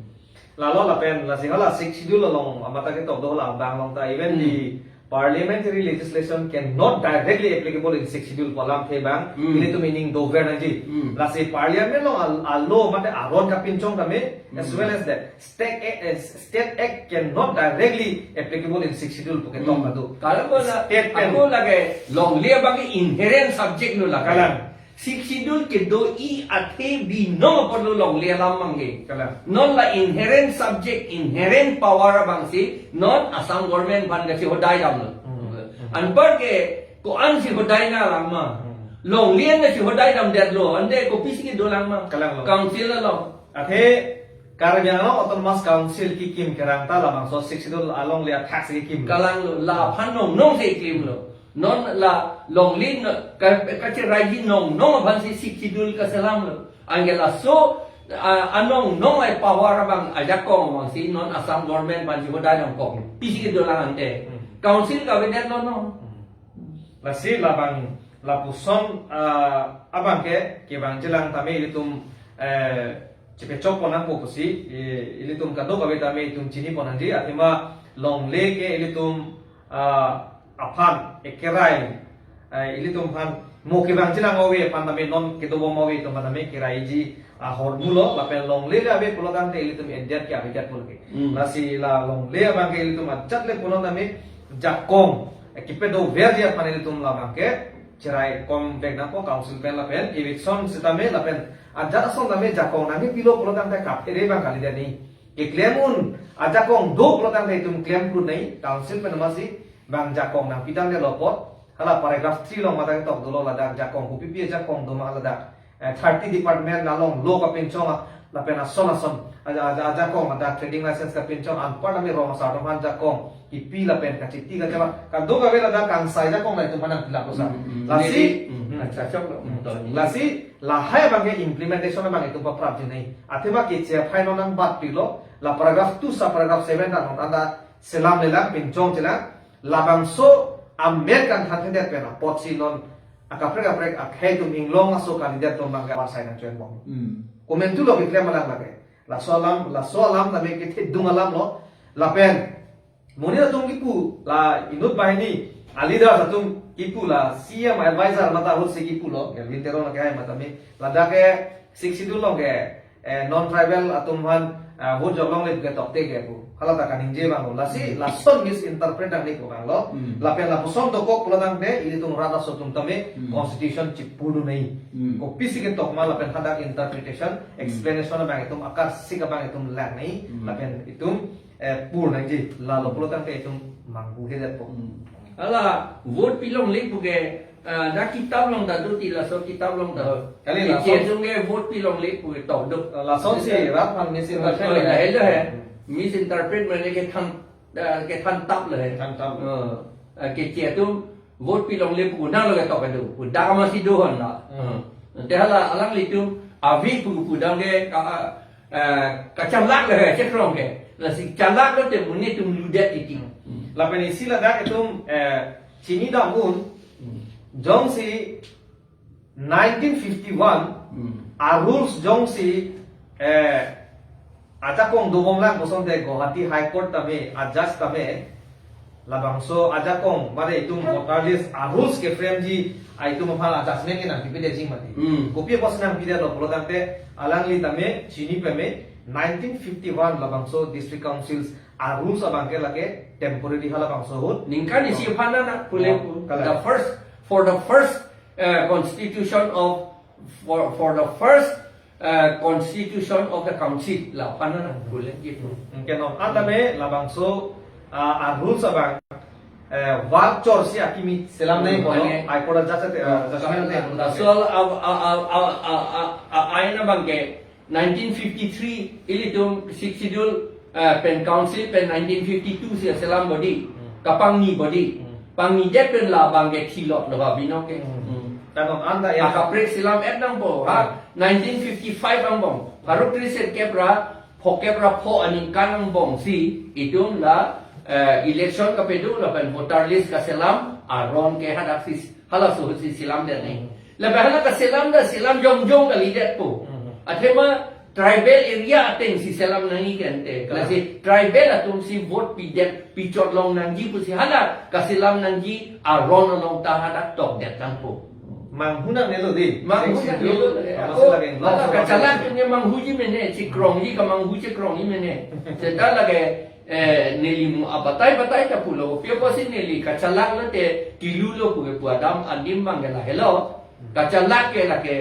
Lalo lapen lasi hala Sixth Schedule along amat ta ketok do hala abang along ta even Hmm. the parliamentary legislation cannot directly applicable in Sixth Schedule pu alamthe abang, Hmm. ilitum ining dover nangji. Hmm. Lasi parliament along al-, alo mate aron kapinchong tame, as Hmm. well as that state act, eh, state act cannot directly applicable in Sixth Schedule pu ketok Hmm. adu. Kalang ko la, State pen ako lake longle abang ke inherent subject lo lake. Kalang. Sixth Schedule kedo-i athe binong apotlo longle alam abangke. Kalang. Non la inherent subject, inherent power abangsi non Assam government aphan kasihodai damlo. Hmm. Anparke ko-ansi hodai nanglang ma. Hmm. Longle an kasihodai damdetlo. Ante kopisi kedolang ma. Kalang lo. Council along. Athe Karbi Anglong Autonomous Council kekim kerang ta labangso Sixth Schedule alongle athak si kekim. Kalanglo, laphan nongnong si kekimlo. Non la longle no, ka, kachiraiji nongnong aphansi Sixth Schedule kaselamlo. Anke laso, a, anongnong ai power abang ajakong abangsi non Assam government aphan si hodai damkok. Pisi kedolang ante. Hmm. Council kavedetlo non. Hmm. Lasi labang lapuson, ah, abangke kevangjilang tame ilitum, eh, chepechokpon nangpo pusi, eh, ilitum kadokave tame itum chinipon nangji, athema longle ke ilitum, ah, aphan ekerai, eh, ilitum aphan mo kevangjilang ave aphan tame non kedobom ave atum aphan tame keraiji ahormulo, lapen longle le ave pulo tangte ilitum edet ke avedet pulo ke. Hmm. Lasi la longle abangke ilitum ajat le pulo tame jakong, eh, kepedoverji aphan ilitum labangke chiraikom vek nangpo council pen lapen eviction sitame lapen ajat ason tame jakong nangkepilo pulo tangte kaphere abang kalidet ni. Keklem un ajakong do pulo tangte itum klem pru nei, council pen amatsi bang jakong nangpi tangte lo apot. Hala paragraph three along matang tok dolo ladak jakong kopipi ajakong do ma ladak. Eh, thirty department along law kapinchong a, lapen ason ason aja, aja, ajakong ladak trading license kapinchong anpar nami rong asar doman jakong kipi lapen kachiti kachama kadokave ladak kangsai jakong la itum aphan nangpilap dosa. Hmm, hmm. Lasi, ini, hmm, hmm. Acha, chok lo, hmm, hmm, to, ini. Lasi lahai abangke implementation abang itum paprapji nei. Athema keche aphai non nangbatpilo, la paragraph two sub paragraph seven ta non anta selamlelang pinchongchelang, labangso amen kangthanthedet pen apotsi non akaprek kaprek akhei atum inglong aso candidate atum abangke avarsai nangchoenbom. Hmm. Komantulo keklem alam lake. Laso alam, laso alam tame kethedung alamlo. Lapen monit atum kipu, la inut banghini aleader atum kipu, la C M advisor mata ahut si kipulo, Kelvin Teron lake hai mata me, ladak ke Sixth Schedule along ke, eh, non tribal atum aphan, eh, vote jok longle ke tokte ke pu. Hala ta kaningje abang lo. Lasi, hmm, lason misinterpret nangji pu abang lo. Hmm. Lapen lapuson dokok pulo tangte, ilitum rat aso atum tame, hmm, constitution chipurdu nei. Hmm. Kopisi ketok ma lapen hadak interpretation, hmm, explanation abang itum akarsik abang itum lang nei. Hmm. Lapen itum, eh, pur nangji. Lalo pulo tangte itum manghu kedet po. Hmm. Hala vote pilongle pu ke, ah, dak kitap along ta do ti, laso kitap along ta. Kali, keche lason atum ke vote pilongle pu ke tok do. Lasonsi rat aphan misin, ah, misinterpret, lahelo he. Hmm. Misinterpret mane kethan, ah, kethan tap lo he. Kethan tap. Ah, ah, keche atum vote pilongle pu nanglo ketok do. Dak amatsi do hon la. Hmm. Ah. Te hala alanglitum ave pu pu dam ke ka, ah, eh, kachalak le he, chekrong ke. Lasi chalak lote monit atum ludet titi. Hmm. Lapen isi ladak itum, eh, chinidam un, hmm, jongsi nineteen fifty-one, hmm, a-rules jongsi, eh, ajakong dobomlang kosonte Guwahati High Court tame, a-judge tame, labangso ajakong, mane itum voter list a-rules ke-frameji, a itum aphan a-judgment ke nangkepidetji mati. Hmm. Kopi apotsi nangpidetlo pulo tangte, alangli tame chini pame, nineteen fifty-one labangso district councils a-rules abangke lake temporary halabangso ahut. Ningkan isi, oh, aphan na pule, oh, pu. Kalang. The first, for the first, uh, constitution of, for, for the first, uh, constitution of the council, laphan na pule gitu. Oke, no. Anta me labangso, uh, a-rules abang, uh, war chor si akimi selam nei, hmm, kono, ane. High Court a-judge te, uh, judgment te, hmm, laso a, a, ain abangke nineteen fifty-three ilitum Sixth Schedule, eh, pen council pen nineteen fifty-two si selam bodi, hmm, kapangni bodi. Hmm. Pangnidet pen labangke thilotlo ha binong ke. Hmm. Hmm. Kadokave anta ya. Akaprek selam-et nangpo ha. Hmm. Nineteen fifty-five angbong. Pharo tris sirkep ra phokep ra pho aningkan angbongsi itum la, eh, election kapedo lapen voter list kaselam aron ke hadak si halaso ahut si selamdet nei. Hmm. Lapen hala kaselam ta selam jongjong kalidetpo. Hmm. Athema tribal area atengsi selam nangji ke ante. Kalang. Lasi tribal atumsi vote pidet, pichot long nangji pusi hala kaselam nangji aron along ta hadak tokdet nangpo. Manghu nangnelo di. Manghu nangnelo. Sixth Schedule, eh, kamatsi ako, lake, hala kachalak atum ke manghuji mene, chekrongji, kamanghu chekrongji mene. Seta lake, eh, neli mo abatai batai ta pulo, pi apotsi neli kachalak lote kilulo pu ke pu adam adim abangke lahelo. Kachalak ke lake,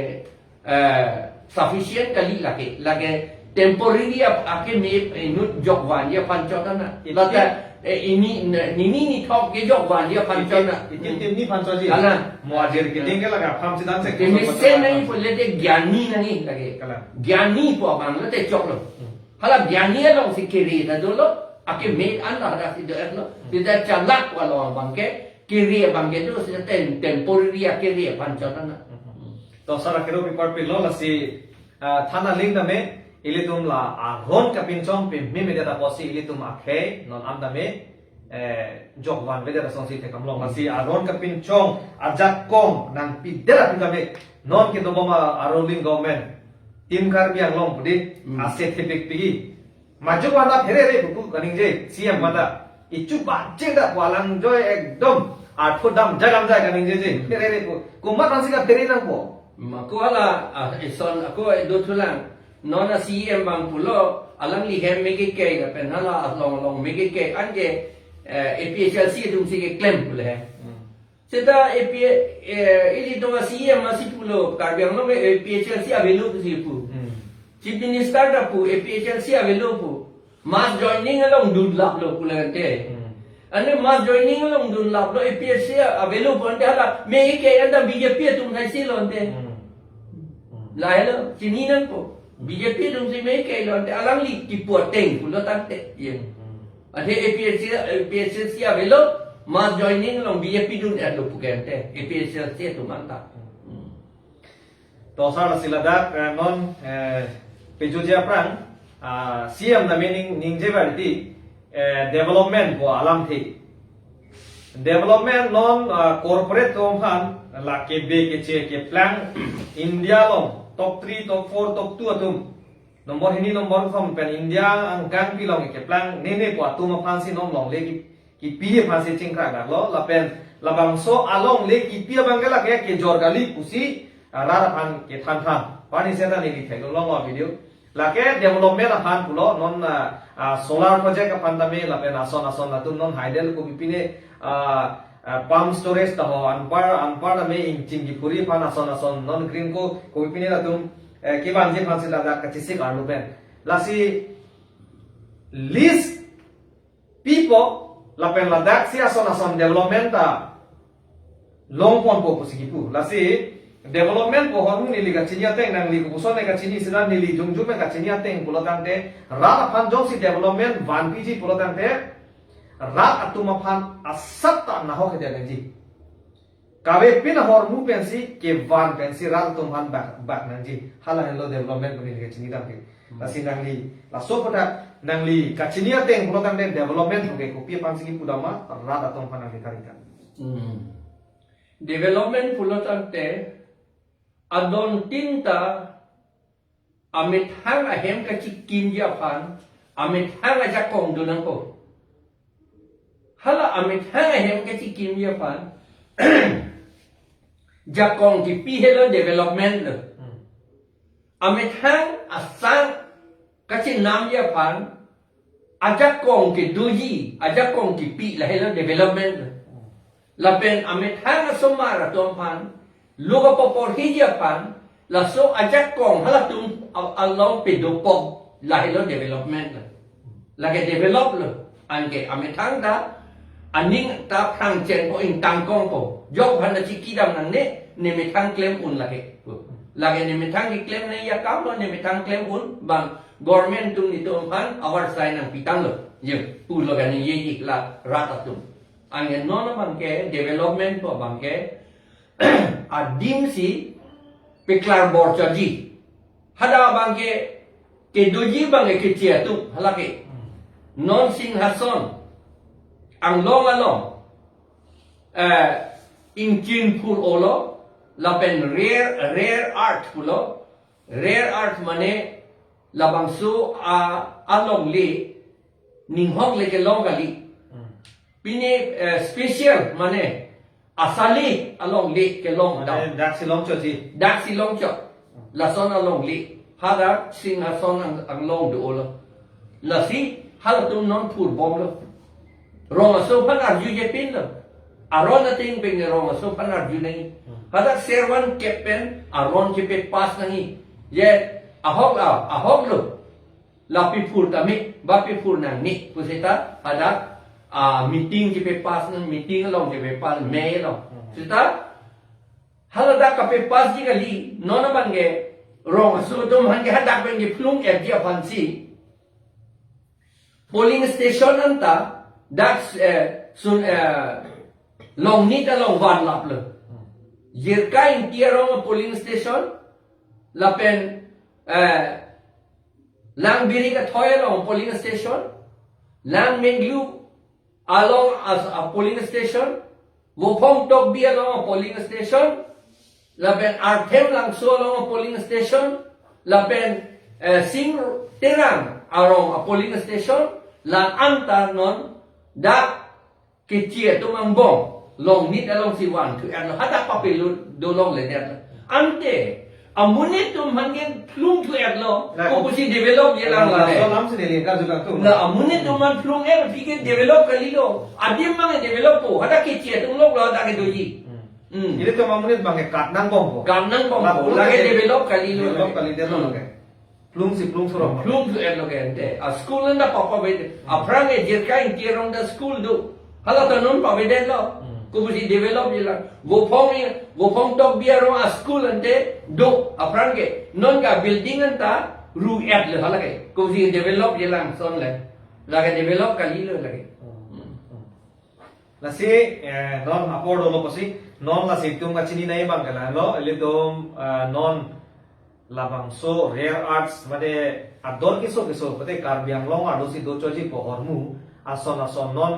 eh, sufficient kali lake, lake temporary ap-, akeme inut jokvanji aphan chot ana. Iti- Lata, eh, ini, ne-, nini nithok ke jokvanji aphan chot ana. Iti, iti timni aphan chotji. Kalang. Mo ajir keding ke lake aphan sidan se Keme kusum sen pata nangji aphan. Pu lete gyani nangji lake. Kalang. Gyani pu abang lete choklo. Hmm. Hala gyani alongsi kere ta dolo, akeme an la hadak si do-etlo. Hmm. Seta chalak pu along abang ke, kere abang ke do, seta tem-, temporary akere aphan chot ana. Hmm. To sar akero pi parpilo lasi, ah, than aling tame, ilitum la aron kapinchong pimeme det apotsi ilitum akhei, non an tame, eh, jokvanvedet asonsi thekdamlong. Lasi aron kapinchong ajakong nangpidet aphi tame, non kedobom a-, a-ruling government, Team Karbi Anglong pudi, Hmm. ase thepik pigi. Majok vanda pherere pupu kaningje, C M vanda. Ichu bajeng da pu alang joi ekdom artho damjai damjai kaningjeje. Hmm. Pherere pu. Komat aphansi kaphere nangpo. Ma ko hala, ah, ison, ako do thulang. Non a C M abang pulo, alangli hem mekekei lapen hala along along mekekei anke, eh, A P H L C atumsi keklem pule he. Hmm. Seta A P, eh, ilitum a C M asi pulo, Karbi Anglong ke A P H L C avelo pusi pu. Hmm. Chief Minister ta pu, A P H L C avelo pu. Mass joining along dunlaplo pulangte. Hmm. Ane mass joining along dunlaplo, A P H L C avelo pu ante hala, mekekei anta B J P atum thaisi lo ante. Hmm. Hmm. Lahelo, chini nangpo. B J P atumsi mekekei lo ante, alangli kipu ateng pulo tangte. Ye. Hmm. Athe A P H L C, A P H L C avelo, mass joining along B J P dun-etlo puke ante, A P H L C atum anta. Hmm. To sar lasi ladak, eh, non, eh, pejutji aphrang, ah, C M tame ning, ningje variti, eh, development pu alamthe. Development non, ah, corporate atum aphan, la kebe keche keplang India along top three, top four, top two atum. Nombor hini nombor kethom pen India angkangpi along keplang nene pu atum aphansi non longle ki, kipi aphansi chingkrak daklo, lapen labangso alongle kipi abang ke lake kejor kali pusi, ah, rat aphan kethan than. Pani seta neli theklong lo video. Lake development aphan pulo non, ah, ah, solar project aphan tame lapen ason ason atum non hydel kopipine, ah, ah, pump storage ta ho anpar anpar tame ingching kiphuri aphan ason ason non green co kopipine atum, eh, kevanji aphansi ladak kachesik arlo pen. Lasi list pipo lapen ladaksi ason ason development ta longponpo pusi kipu. Lasi development pu ahormu neli kachini ateng nangli kopuson ne kachini seta neli jongjong me kachini ateng pulo tangte rat aphan jongsi development vanpiji pulo tangte rat atum aphan asap ta nahok kedet nangji. Kavepin ahormu pensi kevan pensi rat atum aphan bak, bak nangji. Hala henlo development pu neli kachini tangte. Hmm. Lasi nangli, laso aphuthak nangli kachini ateng pulo tangte development puke kopi aphansi kipudam ma rat atum aphan nangli tarikan. Hmm. Development pulo tangte adon tin ta amethang ahem kachikimji aphan, amethang ajakong do nangpo. Hala amethang ahem kachikimji aphan, jakong kipi helo development lo. Hmm. Amethang asang kachinamji aphan, ajakong kedoji, ajakong kipi lahelo development. Lapen amethang asomar atum aphan, lo kapaporhiji aphan, laso ajakong halatum a-, along pedopok lahelo development. Lake develop lo, anke amethang ta, aning ta phrangchengpo ingtangkongpo. Jok aphan ta chikidam nangne, ne methang klem un lake. Lake ne methang keklem nangji akam lo, ne methang klem un, bang government atum netum aphan avarsai nangpitanglo. Je, pulo kaningjeji la rat atum. Anke non abang ke development pu abang ke adimsi peklar bor chotji. Hadak abang ke kedoji abang ke keche atum halake. Non Singhason anglong along, eh, ingchin phur olo, lapen rare, rare earth pulo, rare earth mane labangso a, alongle ninghok le kelong kali. Hmm. Pini, eh, special mane asali alongle kelong dam. Mane daksi longchotji. Daksi longchot. Lason alongle. Hadak Singhason ang, anglong do-olo. Lasi halatum non phurbomlo. Rong aso aphan arjujepinlo. Aron ateng pen rong aso aphan arju nangji. Hmm. Hadak ser van kep pen aron chepapass nangji. Je ahok la, ahok lo. La piphur tame, ba piphur nangne pusita hadak, ah, meeting chepapass nang, meeting along chepapass, mei along. Hmm. Sita haladak kapapassji kali, non abangke rong aso atum aphan ke hadak pen kephlung-etji aphansi polling station anta dak, eh, sun, eh, Longnit along vanlaplo. Jirka Ingti arong polling station, lapen, eh, Langbirik Athoi along polling station, Langmenglu along as a polling station, Vophong Tokbi along polling station, lapen Arthem Langso along polling station, lapen, eh, Sing Terang arong polling station, la-an ta non dak keche atum angbong Longnit alongsi vanthu-etlo, hadak papelo dolongle det. Ante amonit atum aphan ke phlungthu-etlo, na, ko pusi developji lang la, laso le. Lamsi neli karju kangtung. La amonit atum aphan phlung-et aphi ke develop kalilo. Adim abang develop po, hadak keche atum lok lo hadak kedoji. Hmm. Hmm. Ilitum amonit abangke kat nangbompo. Kat nangbompo. La, lake develop kalilo. Develop kalidetlo lake. Phlungsi phlung surok. Phlungthu-etlo ke ante. A school anta papa bede. Aphrang ke Jirka Ingti arong ta school do. Hala ta non pavedetlo. Hmm. Ko pusi developji lang. Vophong, Vophong Tokbi arong a school ante do. Aphrang ke non ke building anta ru-etlo hala ke. Ko pusi developji lang son le. Lake develop kalilo lake. Hmm. Hmm. Lasi, eh, non apor dolo pusi, non lasi itum kachinine abangke lalo, ilitum, eh, non labangso rare earths, mane ador keso keso, pute Karbi Anglong arlosi dochoji pu ahormu, ason ason non,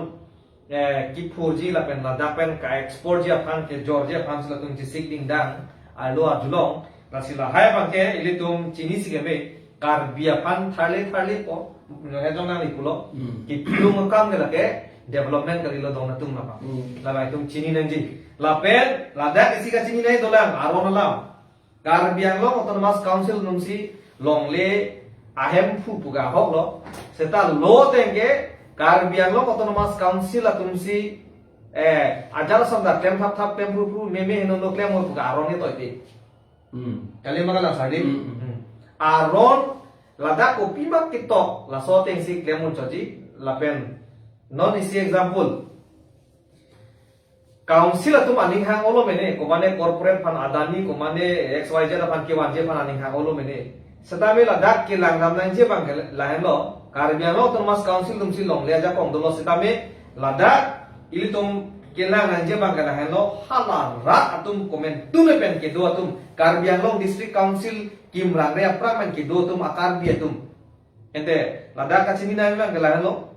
eh, kiphurji lapen ladak pen ka-exportji aphan, kejorji aphansi latum chesik dingdang, arlo arjulong, lasi lahai abangke ilitum chinisi keme, Karbi aphan tharle tharlepo, no hejong nangli pulo. Hmm. Kephlung akam ke lake development kalilo dong atum lama. Hmm. Lama itum chini nangji. Lapen ladak isi kachinine dolang aron alam. Karbi Anglong Autonomous Council atumsi longle ahemphu pu ke ahoklo. Seta lo ateng ke Karbi Anglong Autonomous Council atumsi, eh, ajal ason ta klem thap thap, klem phru phru, meme heno no klem pu ke aron ni toite. Hmm. Kali ma kalang sarding. Hmm, hmm. Hmm. Aron ladak kopi ma ketok laso atengsi klem unchotji lapen non isi example. Council atum aning hang olo mene, komane corporate aphan Adani, komane X Y Z aphan kevanji aphan aning hang olo mene. Setame ladak kelang dam nangji abangke lahenlo, Karbi Anglong Autonomous Council atumsi longle ajakong dolo setame ladak ilitum kelang nangji abangke lahenlo, hala rat atum komantu me pen kedo atum, Karbi Anglong District Council kimrang re aphrang pen kedo atum a Karbi atum. Ante ladak kachinine abangke lahenlo,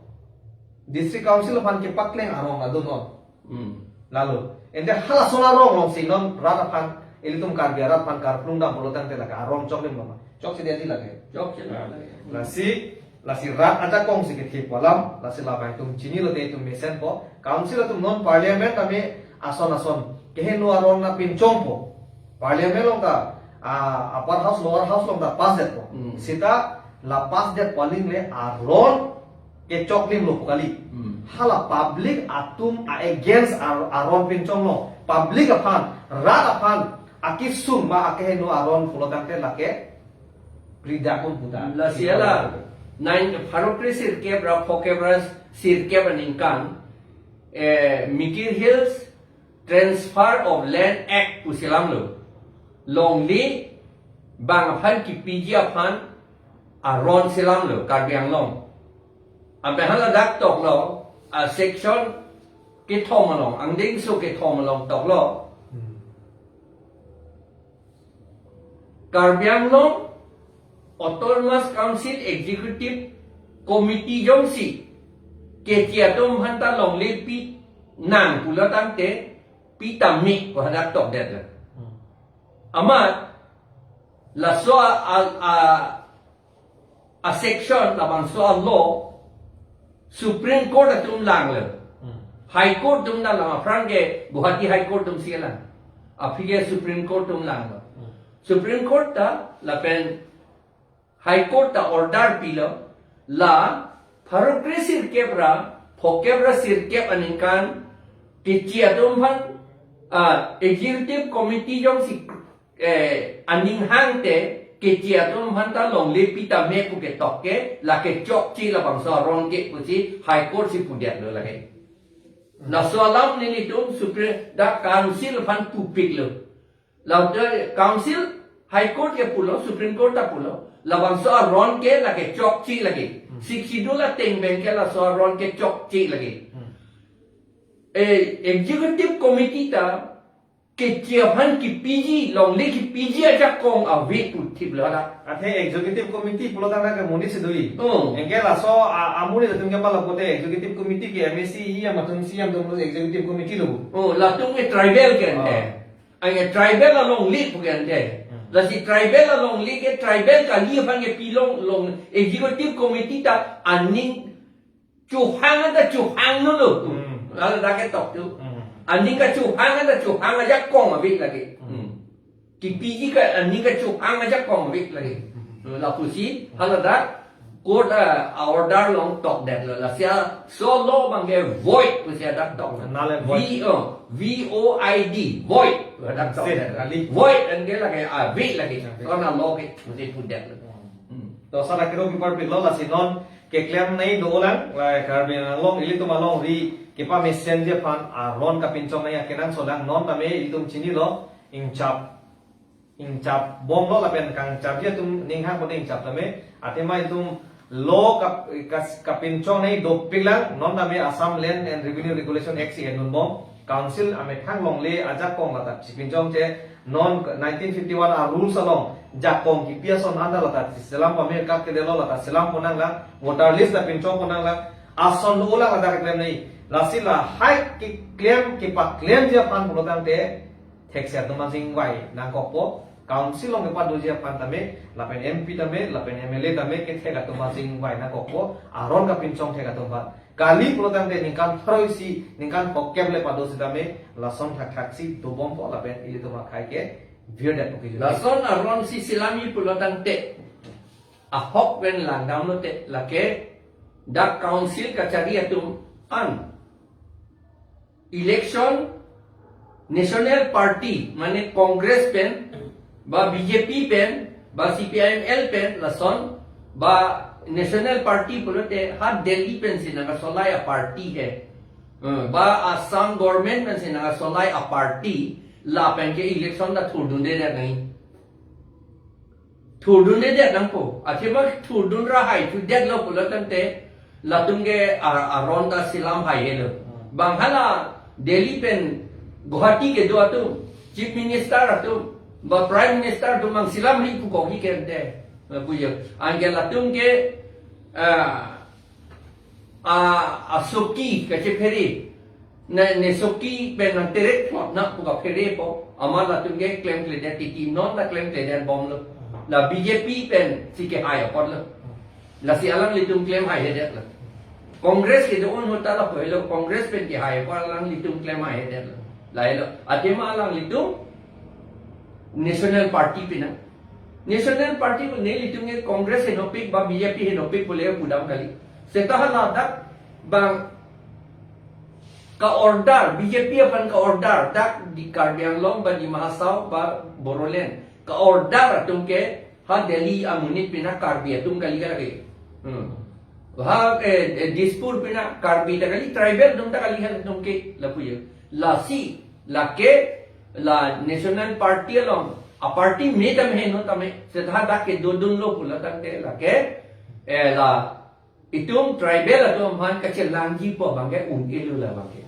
District Council aphan kepakleng arong ado non. Hmm. Lalo. Ante halason arong alongsi non rat aphan, ilitum Karbi arat aphan karplung dam pulo tangte lake arong choklim lo ma? Chokche dia di lake. Chokche dia lake. Lasi, lasi rat ajakongsi kethe pu alam, lasi labang itum chinilote itum mesenpo. Council atum non parliament tame ason ason keheno aron nangpinchongpo. Parliament along ta, ah, upper house, lower house along ta pass detpo. Hmm. Seta la pass det pu aling le aron kechoklim lo pu kali. Hmm. Hala public atum a against ar-, aron pinchonglo. Public aphan, rat aphan akesung ma akeheno aron pulo tangte lake pridakun puta. Lasi hala nine, pharo kre sirkep ra phokep ra sirkep aningkan, eh, Mikir Hills Transfer of Land Act pusi alam lo. Longle bang aphan kipiji aphan aron si alam lo Karbi Anglong. Abe hala dak toklo, a section kethom along, angdengso kethom along toklo. Hmm. Karbi Anglong Autonomous Council Executive Committee jongsi keche atum aphan ta longle pinang pulo tangte pi tame ko hadak tokdetlo. Hmm. Amat laso a, a, a section labangso a law Supreme Court atum langlo. Hmm. High Court atum ta lang, aphrang ke Guwahati High Court atumsi lang. Aphi ke Supreme Court atum langlo. Hmm. Supreme Court ta lapen High Court ta order pilo, la pharo kre sirkep ra phokep ra sirkep aningkan keche atum aphan Ah, executive committee jongsi, eh, aning hangte keche atum aphanta longle pi tame pu ketok ke, lake chokche labangso aron ke pusi High Court si pudetlo lake. Laso alam nelitum Supreme, dak Council aphan pupiklo. Ladak Council, High Court ke pulo, Supreme Court ta pulo. Labangso aron ke lake chokche lake. Hmm. Sixth Schedule ateng pen ke laso aron ke chokche lake. Hmm. Eh, Executive Committee ta keche aphan kipiji, longle kipiji ajakong ave pu thiplo dak. Athe Executive Committee pulo tangte ke monit si do-i. Oh. Anke laso a-, amonit atum ke pala pote Executive Committee ke M A C, E M atum, C M atum lo Executive Committee lo. Oh, latum ke tribal ke ante. Oh. Anke tribal alongle pu ke ante. Hmm. Lasi tribal alongle ke tribal kali aphan ke pilong long Executive Committee ta aning chohang anta chohang lo lo. Hmm. Ladak ketok tu. Hmm. Aning kachohang anta chohang ajakong ave lake. Hmm. Hmm. Kipiji ke aning kachohang ajakong ave lake. Hmm. Lapusi haladak court a, a order along tokdetlo. Lasi laso law abang ke void pusi hadak tok. Null and void. V, oh, V O I D, void. Hadak tokdet. Void anke lake ave lake. Ave. Karena law ke mesti pudetlo. Hmm. To sara kiro pipar pilo lasi non keklem nangji dolang, la Karbi Anglong ilitum alongri kepamesen ji aphan aron kapinchong nangji akenangsot lang non tame ilitum chinilo, ingchap, ingchap bomlo lapen kangchapji atum ninghang pote ingchap tame, athema ilitum law kap-, kas-, kapinchong nangji dopik lang non tame Assam Land and Revenue Regulation Act si enun bom. Council amethang longle ajakong lata chipinchong che non nineteen fifty-one a rules along jakong kipi ason anta lata selam pame kak kedelo lata selam ponnang lang, voter list ta pinchong ponnang lang, ason do lang lata keklem nangji. Lasi lahai keklem kepaklemji aphan pulo tangte thekse atum ansi ingvai nangkokpo, Council along kepadoji aphan tame, lapen M P tame, lapen M L A tame, kethek atum ansi ingvai nangkokpo, aron kapinchong thek atum aphan. Kali pulo tangte ningkan pharo isi, ningkan phokep le pado sitame, lason thakthak si dobompo lapen ilitum akhei ke virdetpo ke. Lason aron si selamji pulo tangte, ahok pen langdamlote, lake dak Council kachari atum an election National Party, mane Congress pen, ba B J P pen, ba C P I M L pen, lason, ba National Party pulote ha Delhi pensi nangkasolai a party he. Eh, ba Assam government pensi nangkasolai a party, lapen ke election ta thurdunde nangji. Thurdunde det nangpo. Athema thurdun ra hai thudetlo pulo tangte latum ke a-, aron ta selam hai helo. Hmm. Bang hala Delhi pen Guwahati kedo atum, Chief Minister atum, ba Prime Minister atum mang selam ri pu kogi kente. Lapu jo. Anke latum ke, ah, a, asoki kachephere. Ne, ne soki pen nangterek plot na pu kapherepo. Amat latum ke klemkledet titi, non ta klemkledet bomlo. La B J P pensi kehai apotlo. Lasi alanglitum klem haihedetlo. Congress kedo-an ahut ta lapu helo, Congress pen kehai apot alanglitum klem haihedetlo. Lahelo. Athema alanglitum National Party pina. National Party pu nelitum ke Congress henopik ba B J P henopik pule pudam kali. Seta haladak bang ka-order, B J P aphan ka-order, dak di Karbi Anglong ba Dima Hasao ba Bodoland ka-order atum ke ha Delhi amonit pina Karbi atum kali ka lake. Hmm. Ha, eh, eh, Dispur pina Karbi ta kali, tribal atum ta kali halatum ke lapu jo. Lasi, lake, la National Party along, a party me tame heno tame, seta dak kedodunlo pulo tangte lake, eh, la itum tribal atum aphan kachelangjipo abang ke un-elo labang ke.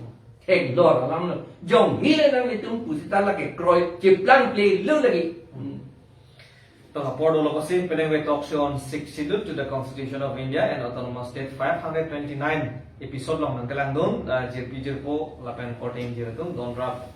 Theklor alamlo. Jongsi le nanglitum pusita lake kroi cheplang plelo lagi. Hmm. To apor dolo kosi penang we talk show on Sixth Schedule to the Constitution of India and Autonomous State five hundred twenty-nine episode along nangkelangdun, ah, jirpi jirpo lapen korte ingjir atum don rap,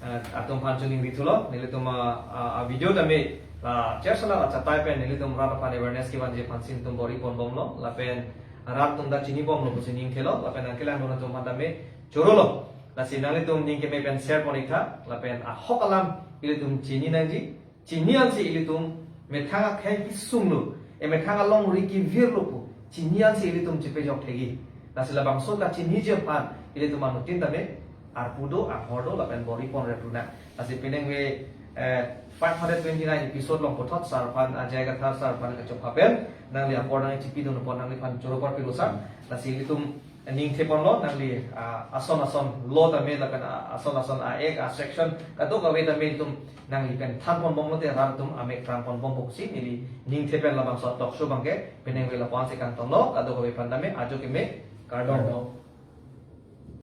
eh, atum aphan choningri thulo, nelitum a, a, a video tame, ah, chair sala la chatai pen nelitum rat aphan awareness kevanji aphan si nelitum bor-i ponbomlo, lapen rat atum ta chinibomlo pusi ning khelo, lapen nangkelangdun atum aphan tame chorolo. Lasi nanglitum ning keme pen share pon-ik tha, lapen ahok alam ilitum chini nangji, chini ansi ilitum methang akhei kesung lo, e methang alongri kevirlo pu chini ansi ilitum chepejok thekji. Lasi labangso kachiniji aphan ilitum anuttin tame arpu do, anghor do, lapen bor-i pon rep runa. Lasi penang ve, eh, five hundred twenty-nine episode along puthot sir aphan, Ajay Kathar sir aphan kachok hapen nangli apor nangchipi dun apot nangliphan choro apor pilosa. Lasi ilitum ningthe ponlo, nangli, ah, ason ason law tame lapen, ah, ason ason a-act, a-section kadokave tame ilitum nangli pen than pon bomlote rat atum amek than pon bompo pusi neli ningthe pen labangso talk show abangke penang ve lapu-an si kangtonlo, kadokave aphan tame ajo keme, kardom. Kardom.